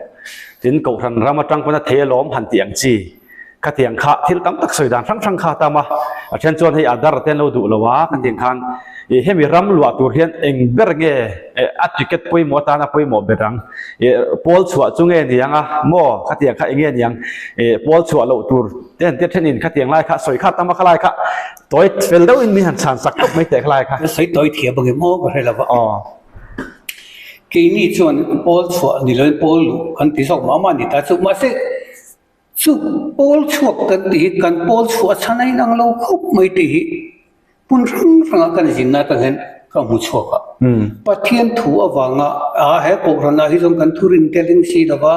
tin Kohhran ram atang pawn a thei alawm han tih ang chi khatiang kha thil tam tak sawi dan hrang hrang kha a tam a, a then chuan hei Adar te an lo duh lo a khatiang khan i hemi ram luah tur hian eng ber nge a ticket pawimawh atana pawimawh ber ang i pawl chhuah chu nge niang a maw khatiang kha eng nge niang i pawl chhuah loh tur te han tia thenin khatiang lai kha sawi kha a tam a khalai kha Tawi fel deuhin min han chhan sak tawp mai teh khalai kha. Ka sawi tawi thiam ang em aw ka hre lo va. Aw. Keini chuan pawl chhuah ni loin pawl luh kan ti zawk mah mah a ni ta chu. Mahse chu pawl chhuak kan tih hi kan pawl chhuah a chhan a inang lo khawp mai tih hi hmun hrang hrangah kan zinna atang hian ka hmu chhuak a. Pathian thu avanga a he kohhran ah hi chuan kan thu rin te ling si lo va,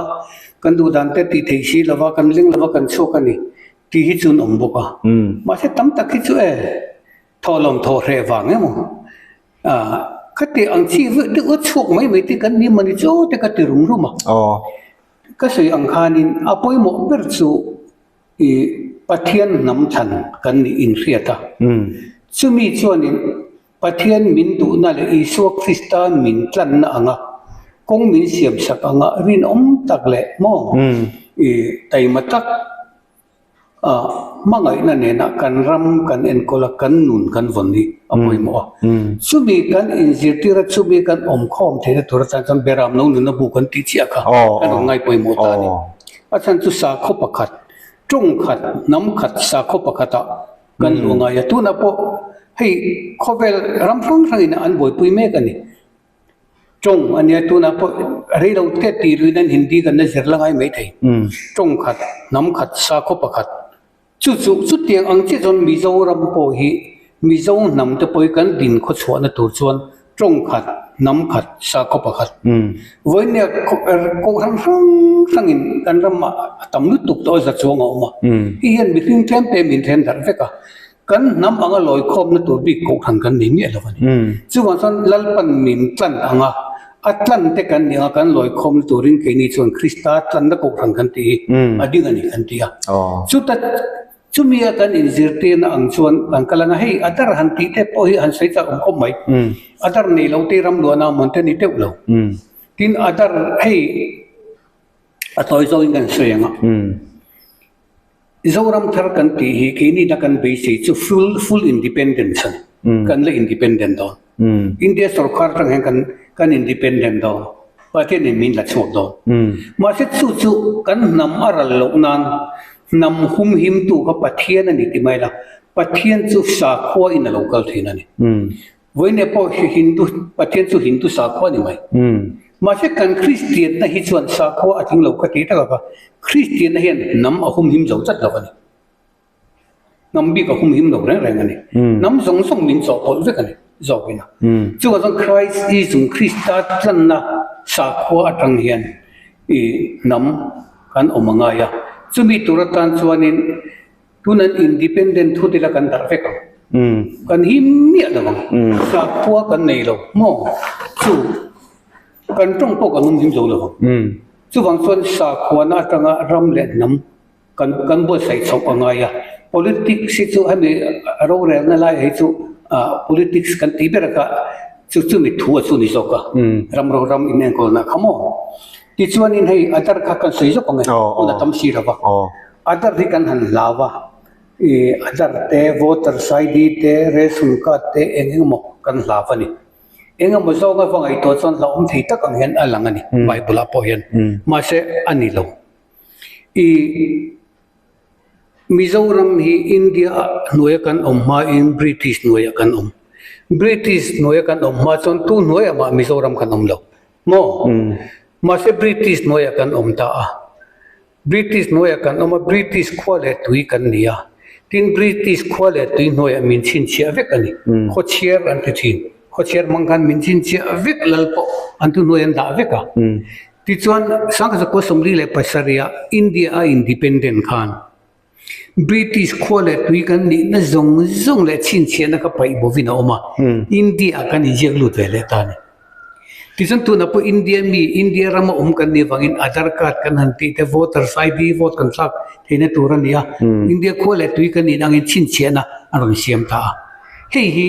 kan duh dan te tih theih si lo va, kan ling lo va kan chhuak a ni. Tih hi chu an awm bawk a. Mahse tam tak hi chu e, thawhlawm thawh hreh vang emaw, ah khati ang chi deuh a chhuak mai mai te kan ni mawni chu te ka ti rum rum a. Ka sawi ang khanin a pawimawh ber chu ih Pathian hnam thlan kan nih inhriat a. Chumi chuanin Pathian min duhna leh Isua Krista min tlanna ang a. Kawng min siam sak anga rinawm tak leh maw i taima tak a hmangaihna nena kan ram kan enkawl a, kan nun kan vawn hi a pawimawh a. Chumi kan inzirtir a, chumi kan awmkhawm theihna tur atan chuan Beram lo nunna bu kan tih chiah kha kan rawn ngai pawimawh ta a ni. A chhan chu sakhaw pakhat, tawng khat, hnam khat sakhaw pakhatah kan luah ngai a. Tunah pawh hei khawvel ram hrang hrangin an buaipui mek a ni. Tawng a nia tunah pawh rei lo te tih luiin an Hindi kan la zir la ngai mai thei. Tawng khat, hnam khat, sakhaw pakhat. Chu chu chutiang ang chiah chuan Mizoram pawh hi Mizo hnam te pawh hi kan din khaw chhuahna tur chuan tawng khat, hnam khat, sakhaw pakhat. Vawinia kohhran hrang hrangin kan ramah a tam lutuk tawh a za chuang a awm a. Hei hian mihring tlem te min then darh vek a. Kan hnam anga lawi khawmna tur bik kohhran kan nei miah lo a ni. Chuvang chuan Lalpan min tlan ang a, a tlan te kan ni ang a, kan lawi khawmna turin keini chuan Krista tlanna kohhran kan tih hi a ding a ni kan ti a. Chuta chumi a kan inzirtirna ang chuan kan kal ang a, hei a dar han tih te pawh hi han sawi chak awm khawp mai. A dar nei lo te ram luahna mawn te a ni teuh lo. Tin a dar hei a tawi zawngin kan sawi ang a. Zoram thar kan tih hi keini na kan beisei chu full full independence a ni. Kan la independent dawn. India sorkar atang hian kan kan independent dawn. Pathian in min la chhuak dawn. Mahse chu chu kan hnam a ral loh nan hnam humhim tu kha Pathian a ni ti mai la, Pathian chu sakhua in a lo kal thin a ni. Vawiin pawh hi Hindu Pathian chu Hindu sakhua a ni mai. Mahse kan Kristianna hi chuan sakhua a tling lo ka ti tak a ka. Kristianna hian hnam a humhim zo chat lo a ni. Hnam bik a humhim lo reng reng a ni. Hnam zawng zawng min chawhpawlh vek a ni zawkin a. Chuvang chuan Christ Ism Krista tlanna sakhua atang hian i hnam kan awm a ngai a. Chumi tur atan chuanin Tunan independent thu tila kan darh vek ang. Kan him miah lo ang. Sakhua kan nei lo maw? Chu kan tawng pawh kan awm him zo lo ang. Chuvang chuan sakhuana atanga ram leh hnam kan kan buatsaih chhoh a ngai a. Politics hi chu hemi rorelna lai hi chu politics kan tih ber kha chu chumi thu a chu ni zawk a. Ram ro ram inenkawlna kha maw? Tichuanin hei a dar kha kan sawi zawk ang e, hun a tam si lo va. Adar hi kan han hlau a, ih Adar te, Voters ID te, Ration Card te eng eng emaw kan hlau a ni. Eng emaw zawnga va ngaihtuah chuan hlauhawm thei tak ang hian a lang a ni, Bible ah pawh hian. Mahse a ni lo. Ih Mizoram hi India hnuaia kan awm hmain British hnuaiah kan awm. British hnuaia kan awm hma chuan tu hnuaiah mah Mizoram kan awm lo maw? Mahse British hnuaiah kan awm ta a. British hnuaiah kan awm a, British khua leh tui kan ni a. Tin, British khua leh tui hnuaiah min chhinchhiah vek a ni. Khawchhiar an ti thin. Khawchhiar hmang khan min chhinchhiah vek lal pawh an thu hnuai an dah vek a. Tichuan, Sangkhat 1977 India a independent khan British khua leh tui kan nihna zawng zawng leh chhinchhiahna kha paih bovin a awm a, India ah kan inziak lut ve leh ta a ni. Tichuan tunah pawh India mi, India rama awm kan nih avangin Aadhaar card kan han tih te, voters ID, vote kan thlak theihna tur a ni a, India khua leh tui kan nihna angin chhinchhiahna a rawn siam ta a. Hei hi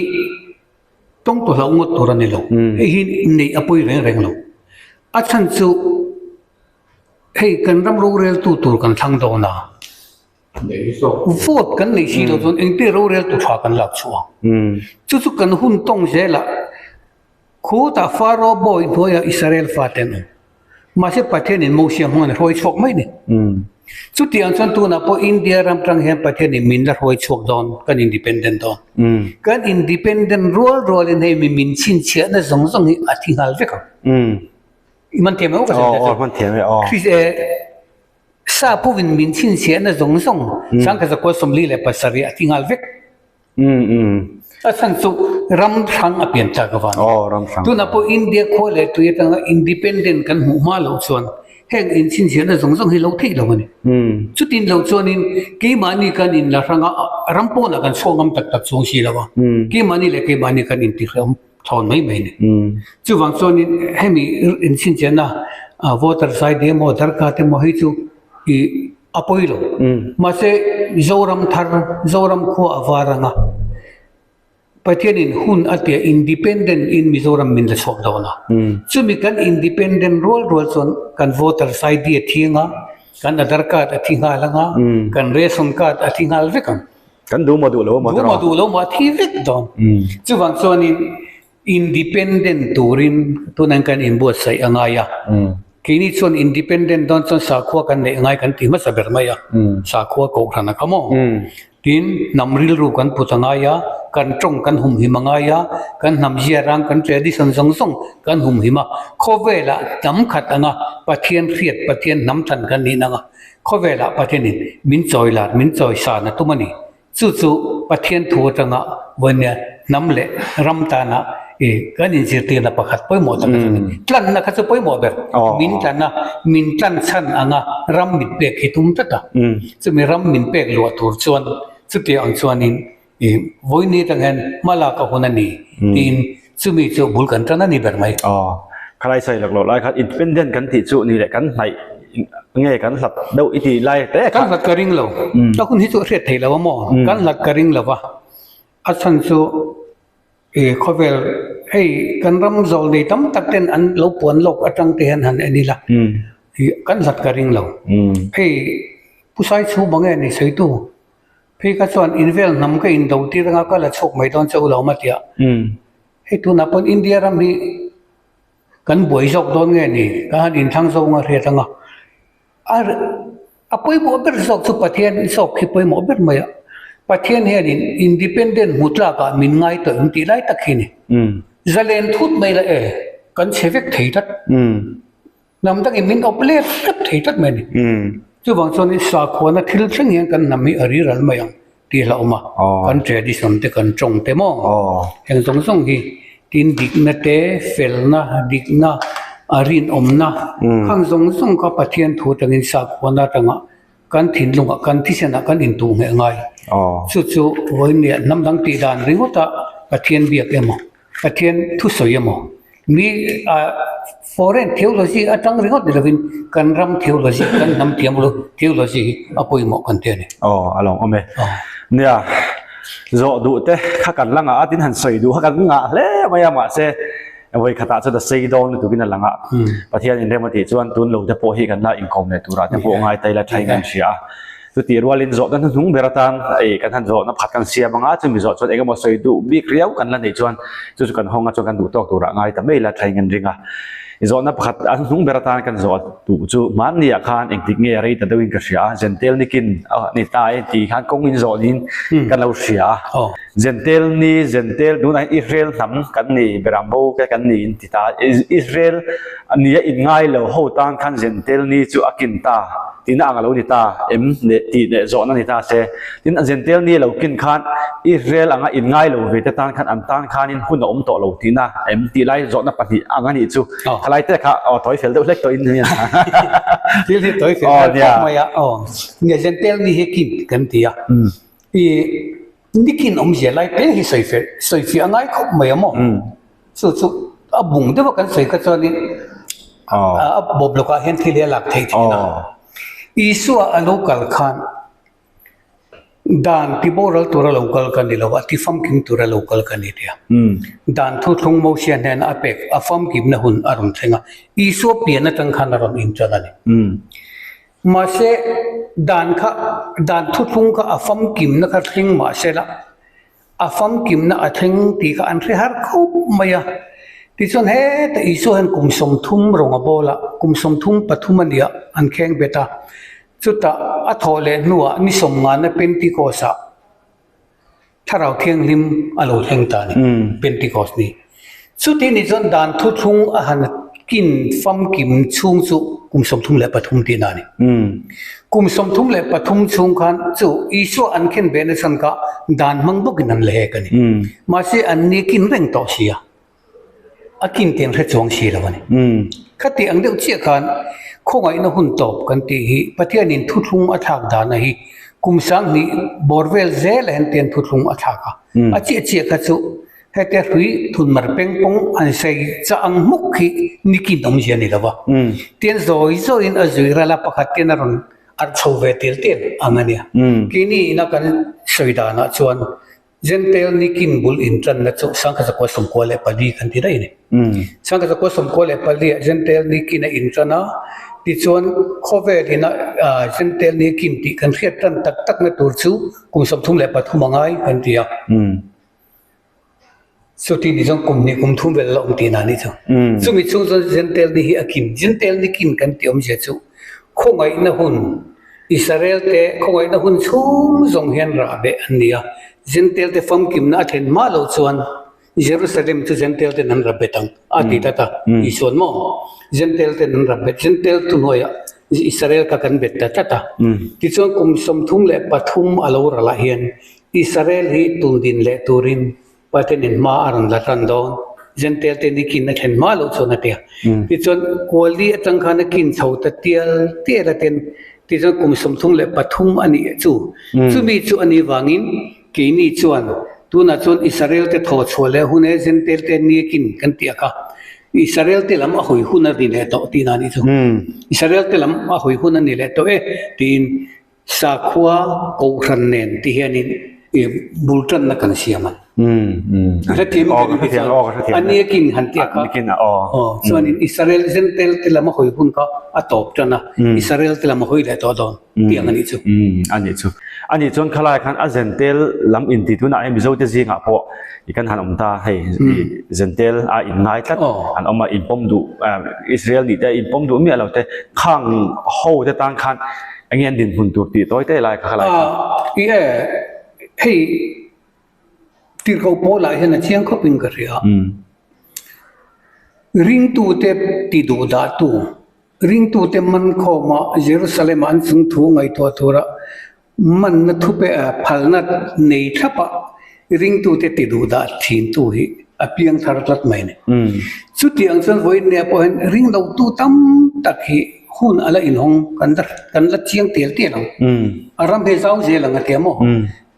tawng tawh hlauh ngawt tur a ni lo. Hei hi neih a pawi reng reng lo. A chhan chu Hei kan ram roreltu tur kan thlang dawn a, vote kan neih si loh chuan engte roreltu tha kan lak chhuah ang. Chu chu kan hun tawng zelah khutah Pharaoh bawi hnuaiah Israel fate an awm. Mahse Pathianin Mosia hmangin a hruai chhuak mai ni. Chutiang chuan tunah pawh India ram tang hian Pathianin min la hruai chhuak dawn, kan independent dawn. Kan independent rual rualin hei mi min chhinchhiahna zawng zawng hi a thi nghal vek ang. I man thiam em ka sawi Aw man thiam e aw. Kris e sa puvin min chhinchhiahna zawng zawng 1947 a ti nghal vek. Um um. A chhan chu ram hrang a pian chak avan. Aw ram hrang. Tunah pawh India khua leh tui atanga independent kan hmuh hma loh chuan heng inchhinchhiahna zawng zawng hi lo theih lo a ni. Chutin lo chuanin keimahni kan inla hrang a, ram pawnah kan chhuak ngam tak tak chuang si lo a. Keimahni leh keimahni kan intihrehawm. thawn mai mai a ni. Chuvang chuanin hemi inchhinchhiahna voter side emaw Aadhaar card emaw hei chu ih a pawi lo. Mahse Zoram thar, Zoram khua a var anga. Pathianin hun a tia independent in Mizoram min la chhuak dawn a. Chumi kan independent rual rual chuan kan voters ID a thi anga, kan Aadhar card a thi nghal anga, kan ration card a thi nghal vek ang. Kan duh maw duh lo maw Duh maw duh lo maw a thi vek dawn. Chuvang chuanin independent turin tunah kan inbuatsaih a ngai a. Keini chuan independent dawn chuan sakhua kan neih ngai kan ti hmasa ber mai a, sakhua kohhran a kha maw? Tin, hnam rilru kan put a ngai a, kan tawng kan humhim a ngai a, kan hnam ziarang kan tradition zawng zawng kan humhim a, khawvelah hnam khat anga Pathian hriat, Pathian hnam than kan nih nang a, khawvelah Pathianin min chawi lar, min chawi san a tum a ni. Chu chu Pathian thu atanga vawinia hnam leh ram tana i kan inzirtirna pakhat pawimawh tak a ni. Tlanna kha chu pawimawh ber. Min tlan a, min tlan chhan anga ram min pek hi tum tlat a. Chumi ram min pek luah tur chuan chutiang ang chuanin i vawiini atang hian hma lak a hun a ni tiin chumi chu bul kan tan a ni ber mai. Aw, khalai sawi lak loh lai khan independent kan tih chu ni leh kan hnaih nge kan hlat deuh i tih lai te kha. Kan hlat ka ring lo. Ka hun hi chu a hriat theih lo a maw? Kan hlat ka ring lo va. A chhan chu i khawvel hei kan ram zawl nei tam tak ten an lo puan lawk atang te hian han en ila i kan hlat ka ring lo. Hei Pu Saichhuma nge ni sawitu phei kha chuan invel hnam ka indo tir anga ka la chhuak mai dawn che u lo ma tia. Hei tunah pawn India ram hi kan buai zawk dawn nge ni ka han inthlang zawng a hriat anga a a pawimawh ber zawk chu Pathian zawk hi pawimawh ber mai a Pathian hianin independent hmu tlakah min ngai tawh em tih lai tak hi ni zalen thut mai la e kan chhe vek thei tlat hnam dangin min awp let hrep thei tlat mai a ni chuvang chuan sakhuana thil thleng hian kan hnam hi a riral mai ang. Tih hlauh a, kan tradition te kan tawng te maw? Heng zawng zawng hi tin dikna te, felna, dikna, a rinawmna khang zawng zawng kha Pathian thu atangin sakhuana atanga kan thinlungah kan thisenah kan intuh ngheh ngai. Chu chu vawinia hnam dang tih dan ringawta Pathian biak emaw, Pathian thusawi emaw mi ah foreign theology atang ringawt ni lovin kan ram theology kan hnam thiam lo theology hi a pawimawh kan ti a ni. Aw a lo awm e. Nia zawh duh te kha kan la ngah a tin han sawi duh kha kan ngah hle mai a mahse vawi khatah chuan a sei dawn lutukin a lang a. Pathian inrem a tih chuan tun lo te pawh hi kan la inkawm leh turah te pawh ngai ta ila thain kan hria a. Chutih rualin zawhna hnuhnung ber atan ei kan han zawhna pakhat kan siam anga chumi zawh chuan engemaw sawi duh bik riau kan la neih chuan chu chu kan hawng a chuan kan duh tawk turah ngai ta mai la thain kan ring a. Zawhna pakhat a hnuhnung ber atan kan zawh duh chu hmanniah khan engtik nge rei ta deuhin ka hria a, Zentel nikin a ni ta e tih khan kawng in zawh niin kan lo hria a. Zentel ni Zentel tunah hian Israel hnam kan ni Berambo te kan ni in ti ta a, Israel nia inngai lo ho tan khan Zentel ni chu a kin ta. Tina ang a lo ni ta em leh tih leh zawhna ni ta se. Tin, a Jentail ni a lo kin khan Israel anga inngai lo ve te tan khan an tan khanin hun a awm tawh lo tihna em tih lai zawhna pahnih ang a nih chu. Khalai te kha aw tawi fel deuh hlek tawhin hian. Thil hi tawi fel deuh khawp mai a. Aw, nia Jentail ni hi kin kan ti a. I nikin awmzia lai te hi sawi fel sawi fiah a ngai khawp mai a maw? Chu chu a bung deuh a kan sawi kha chuanin a bawp lawkah hian thil hi a lak theih thin a. Isua a lo kal khan dan ti boral tura lo kal ka ni lo a, ti famkim tura lo kal ka ni tia. Dan thuthlung Mosia hnena a pek a famkimna hun a rawn thleng a, Isua pian atang khan a rawn intan a ni. Mahse dan kha dan thuthlung kha a famkimna kha thleng mahsela A famkimna a thleng tih kha an hre har khawp mai a. Tichuan heta Isua hian kum 30 rawng a bawl a, kum 33 a nia an kheng bet a. Chutah a thawh leh hnuah ni sawmngana Pentecost-ah Thlarau Thianghlim a lo thleng ta a ni, Pentecost ni. Chuti ni chuan dan thuthlung a han kin famkim chhung chu kum 33 tihna a ni. Kum 33 chhung khan chu Isua an khen ve nachhan kha dan hmang bawkin an la hek a ni. Mahse an ni kin reng tawh si a, a kin te an hre chuang si lo a ni. Khati ang deuh chiah khan khawngaihna hun tawp kan tih hi Pathianin thuthlung a thlak dana hi kum 2000 bawr vel zel a hen te an thuthlung a thlak a. A chiah chiah kha chu Hete hrui thunmar pengpawng an sei chah ang hmuk hi nikin awmzia a ni lo va. Tian zawi zawiin a zui ral a, pakhat tian a rawn arh chho ve tel tel ang a nia. Keini ina kan sawi danah chuan. Jentail nikin bul inṭanna chu 1994 kan ti daih a ni. 1994 ah Jentail nikin a inṭan a, tichuan khawvel ina Jentail nikin tih kan hriat ṭan tak takna tur chu kum 33 a ngai kan ti a. Chuti ni chuan kum hnih kum thum vel la awm tihna a nih chu. Chumi chhung chuan Jentail ni hi a kim. Jentail nikin kan tih awmzia chu khawngaihna hun Israel te khawngaihna hun chhung zawng hian rah beh an ni a, Jentail te famkimna a thlen hma loh chuan Jerusalem chu Jentail ten an rap bet ang a ti tlat a, Isuan maw? Jentail ten an rap bet, Jentail thuhnuaiah Israel kha kan bet ta tlat a. Tichuan kum 33 a lo ralah hian Israel hi tundin leh turin Pathianin hma a rawn la tan dawn. Jentail te ni kin a thlen hma loh chuan a ti a. Tichuan Kuali atang khan a kin chho ta tial tial a ten tichuan kum 33 a nih chu. Chumi chu a nih vangin keini chuan tunah chuan Israel te thaw chhuah leh hun e Jentail te ni a kin kan tih a kha. Israel te lam a hawi hun a ni leh tawh tihna a nih chu. Israel te lam a hawi hun a ni leh tawh e tiin Sakhua kohhran nen ti hianin i bul tanna kan siam a. A hrethiam Aw, ka hrethiam, aw, ka hrethiam. A niakin han tiak a. Nikin a, aw. Aw, chuanin Israel Jentail te lam a hawi hun kha a tawp tan a, Israel te lam a hawi leh tawh dawn tiang a nih chu. A nih chu. A nih chuan khalai khan a Jentail lam inti tunah hian Mizote zingah pawh i kan han awm ta hei i Jentail a inngai tlat an awm a, inpawm duh, Israel nih te inpawm duh miah lo te khang ho te tan khan Enge an dinhmun tur tih tawi te lai kha khalai kha. I e, hei tirhkoh pawlah hian a chiang khawpin ka hria. Ringtute ti duh dahtu, ringtute man khawma Jerusalem-a an chung thu ngaihtuah tura manna thupe phalna nei thlapa ringtute ti duh dah thintu hi a piang thar tlat mai a ni. Chutiang chuan vawiin pawh hian ringlotu tam tak hi hun a la inhawng kan la kan la chiang tial tial ang. A ram hi zau zel ang a tia maw?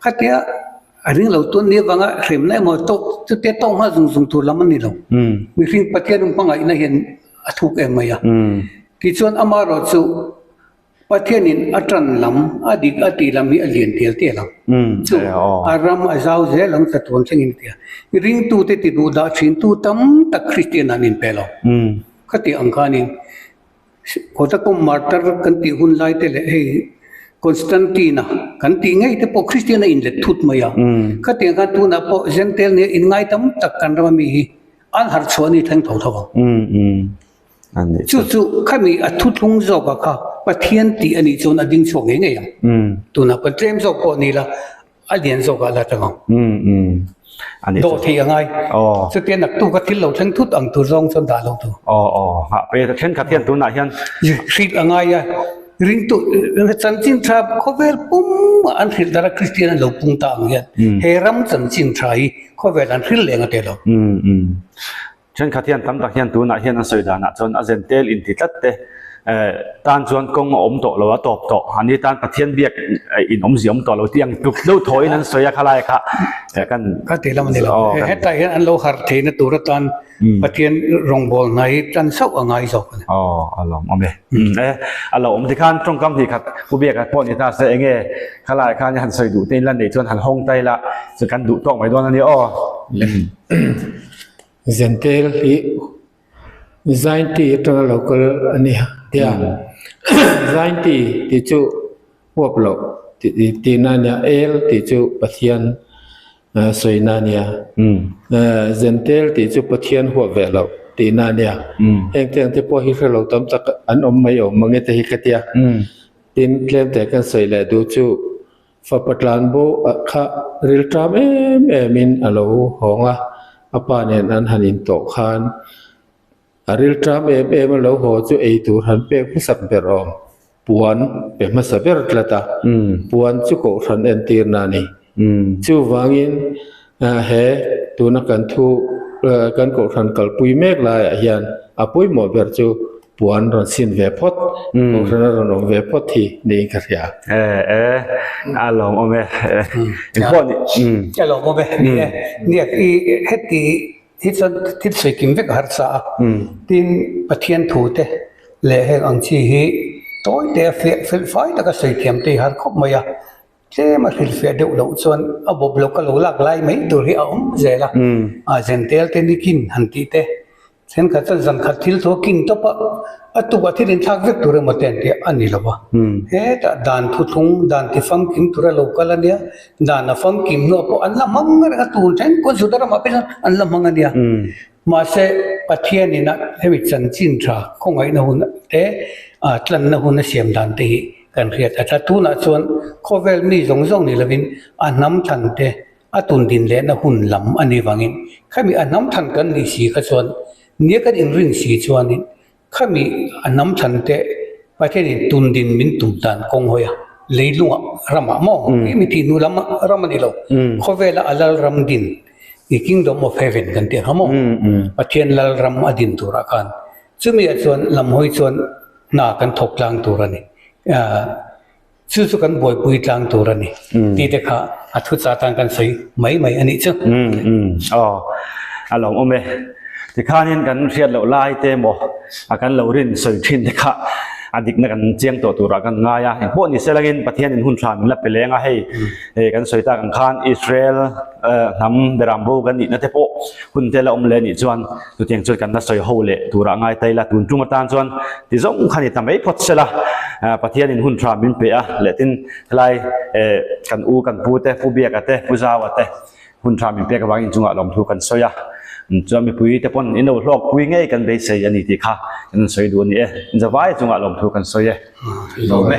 Khatia a ringlotu an nih avanga hremna emaw tawk chutia tawk nghal zung zung tur lam a ni lo. Mihring Pathian hmangaihna hian a thuk em mai a. Tichuan amaherawhchu Pathianin a tan lam, a dik a tih lam hi a lian tial tial ang. Chu a ram a zau zel ang chatuan thlengin a ti a. Ringtute ti duh dah thintu tam tak Kristian an inpe lo. Khati ang khanin Kawtakum martar kan tih hun lai te leh hei Constantine-a kan tih ngei te pawh Kristian a inlet thut mai a. Khati ang khan tunah pawh Jentail nia inngai tam tak kan ram ami hi an harh chhuah ni thleng tho tho ang. Chu chu khami a thuthlung zawkah kha Pathian tih a nih chuan a ding chhuak ngei ngei ang. Tunah pawh tlem zawk pawh ni la, a lian zawkah la tang ang. Dawh theih a ngai. Chutia naktuk a thil lo thleng thut ang tur zawng chuan dah lo tur. Thenkhat hian tunah hian. Hrilh a ngai a, ringtu chanchin tha khawvel pumah an hrilh dar a Kristian an lo pung ta ang hian he ram chanchin tha hi khawvel an hrilh leng a tel lo. Thenkhat hian tam tak hian tunah hian an sawi danah chuan a zen tel inti tlat te tan chuan kawng a awm tawh lo a tawp tawh a ni tan Pathian biak in awmzia awm tawh lo tih ang tluk deuh thawiin an sawi a khalai kha kan Ka ti lam a ni lo. Hetah hian an lo harh theihna tur atan Pathian rawngbâwl hna hi tan sauh a ngai zawk a ni. Aw a lo awm e. E a lo awm tikhan tawngkam hnih khat Pu Biaka pawh ni ta se enge khalai khan han sawi duh te in la neih chuan han hawng ta ila chu kan duh tawk mai dawn a ni aw. Zentel hi Zainti atanga lo kal a ni a tia Zainti tih chu huap loh tihna a nia El tih chu Pathian sawina a nia Zentel tih chu Pathian huap ve loh tihna a nia heng te ang te pawh hi hre lo tam tak an awm mai awm mange te hi ka tia tin tlem te kan sawi leh duh chu Fapa tlanbo ah kha rilṭam em em in a lo hawng a, a pa nen an han intawh khan a rilṭam em em a lo haw chu ei tur han pek hmasak ber awm, puan pe hmasa ber tlat a, puan chu kohhran entirna a ni. Chuvangin he tuna kan thu kan kohhran kalpui mek laiah hian a pawimawh ber chu Puan rawn sin ve phawt, kohhran a rawn awm ve phawt hi niin ka hria. E e, a lawm awm e. Engpawh ni. A lawm awm e. Ni e. Nia, i heti hi chuan thil sawi kim vek a harsa a. Tin, Pathian thu te leh heng ang chi hi tawi te a fiah fel fai taka sawi thiam te hi har khawp mai a. Tlem a hrilhfiah deuh loh chuan a bawp lo ka lo lak lai mai tur hi a awm zel a, a zentel te nikin han tih te, thenkhat chuan zankhat thil thu a kin tawp a, a tukah thil inthlak vek tur emaw te an tih a ni lo va. Hetah dan thuthlung, dan ti famkim tura lo kal a nia, dan a famkim hnuah pawh an la hmang reng a, tun thleng pawn Juda ramah phei chuan an la hmang a nia. Mahse, Pathianin a hemi chanchin tha khawngaihna hun te, tlanna hun a siam dan te hi kan hriat a tha. Tunah chuan khawvel mi zawng zawng ni lovin a hnam than te a tun din lehna hun lam a nih vangin khami a hnam than kan nih si kha chuan nia kan inrin si chuanin Khami a hnam than te Pathianin tun din min tum dan kawng hawi a, leilungah ramah maw hi mi thih hnu lam ram a ni lo, khawvela a lal ram din i Kingdom of Heaven kan tih ang kha maw, Pathian lal ram a din turah khan chumi ah chuan lam hawi chuan hna kan thawk tlang tur a ni. Chu chu kan buaipui tlang tur a ni tih te kha a thu cha tan kan sawi mai mai a nih chu. Aw, a lawm awm e. Tikhanin kan hriat loh lai te emaw a kan lo rin sawi thin te kha a dikna kan chiang tawh turah kan ngai a. Engpawh ni se langin Pathianin hun tha min la pe leng a, hei kan sawi tak ang khan Israel hnam beram bo kan nihna te pawh hun te la awm leh anih chuan Chutiang chuan kan la sawi ho leh turah ngai ta ila, tun tum atan chuan ti zawng kha ni ta mai phawt se la, Pathianin hun tha min pe a, leh tin helai kan u kan pu te, Pu Biaka te, Pu Zaua te hun tha min pek avangin chungah lawmthu kan sawi a, chuan mipui te pawn in lo hlawkpui ngei kan beisei a ni tih kha kan sawi duh a ni e, zavai chungah lawmthu kan sawi e. Lawm e.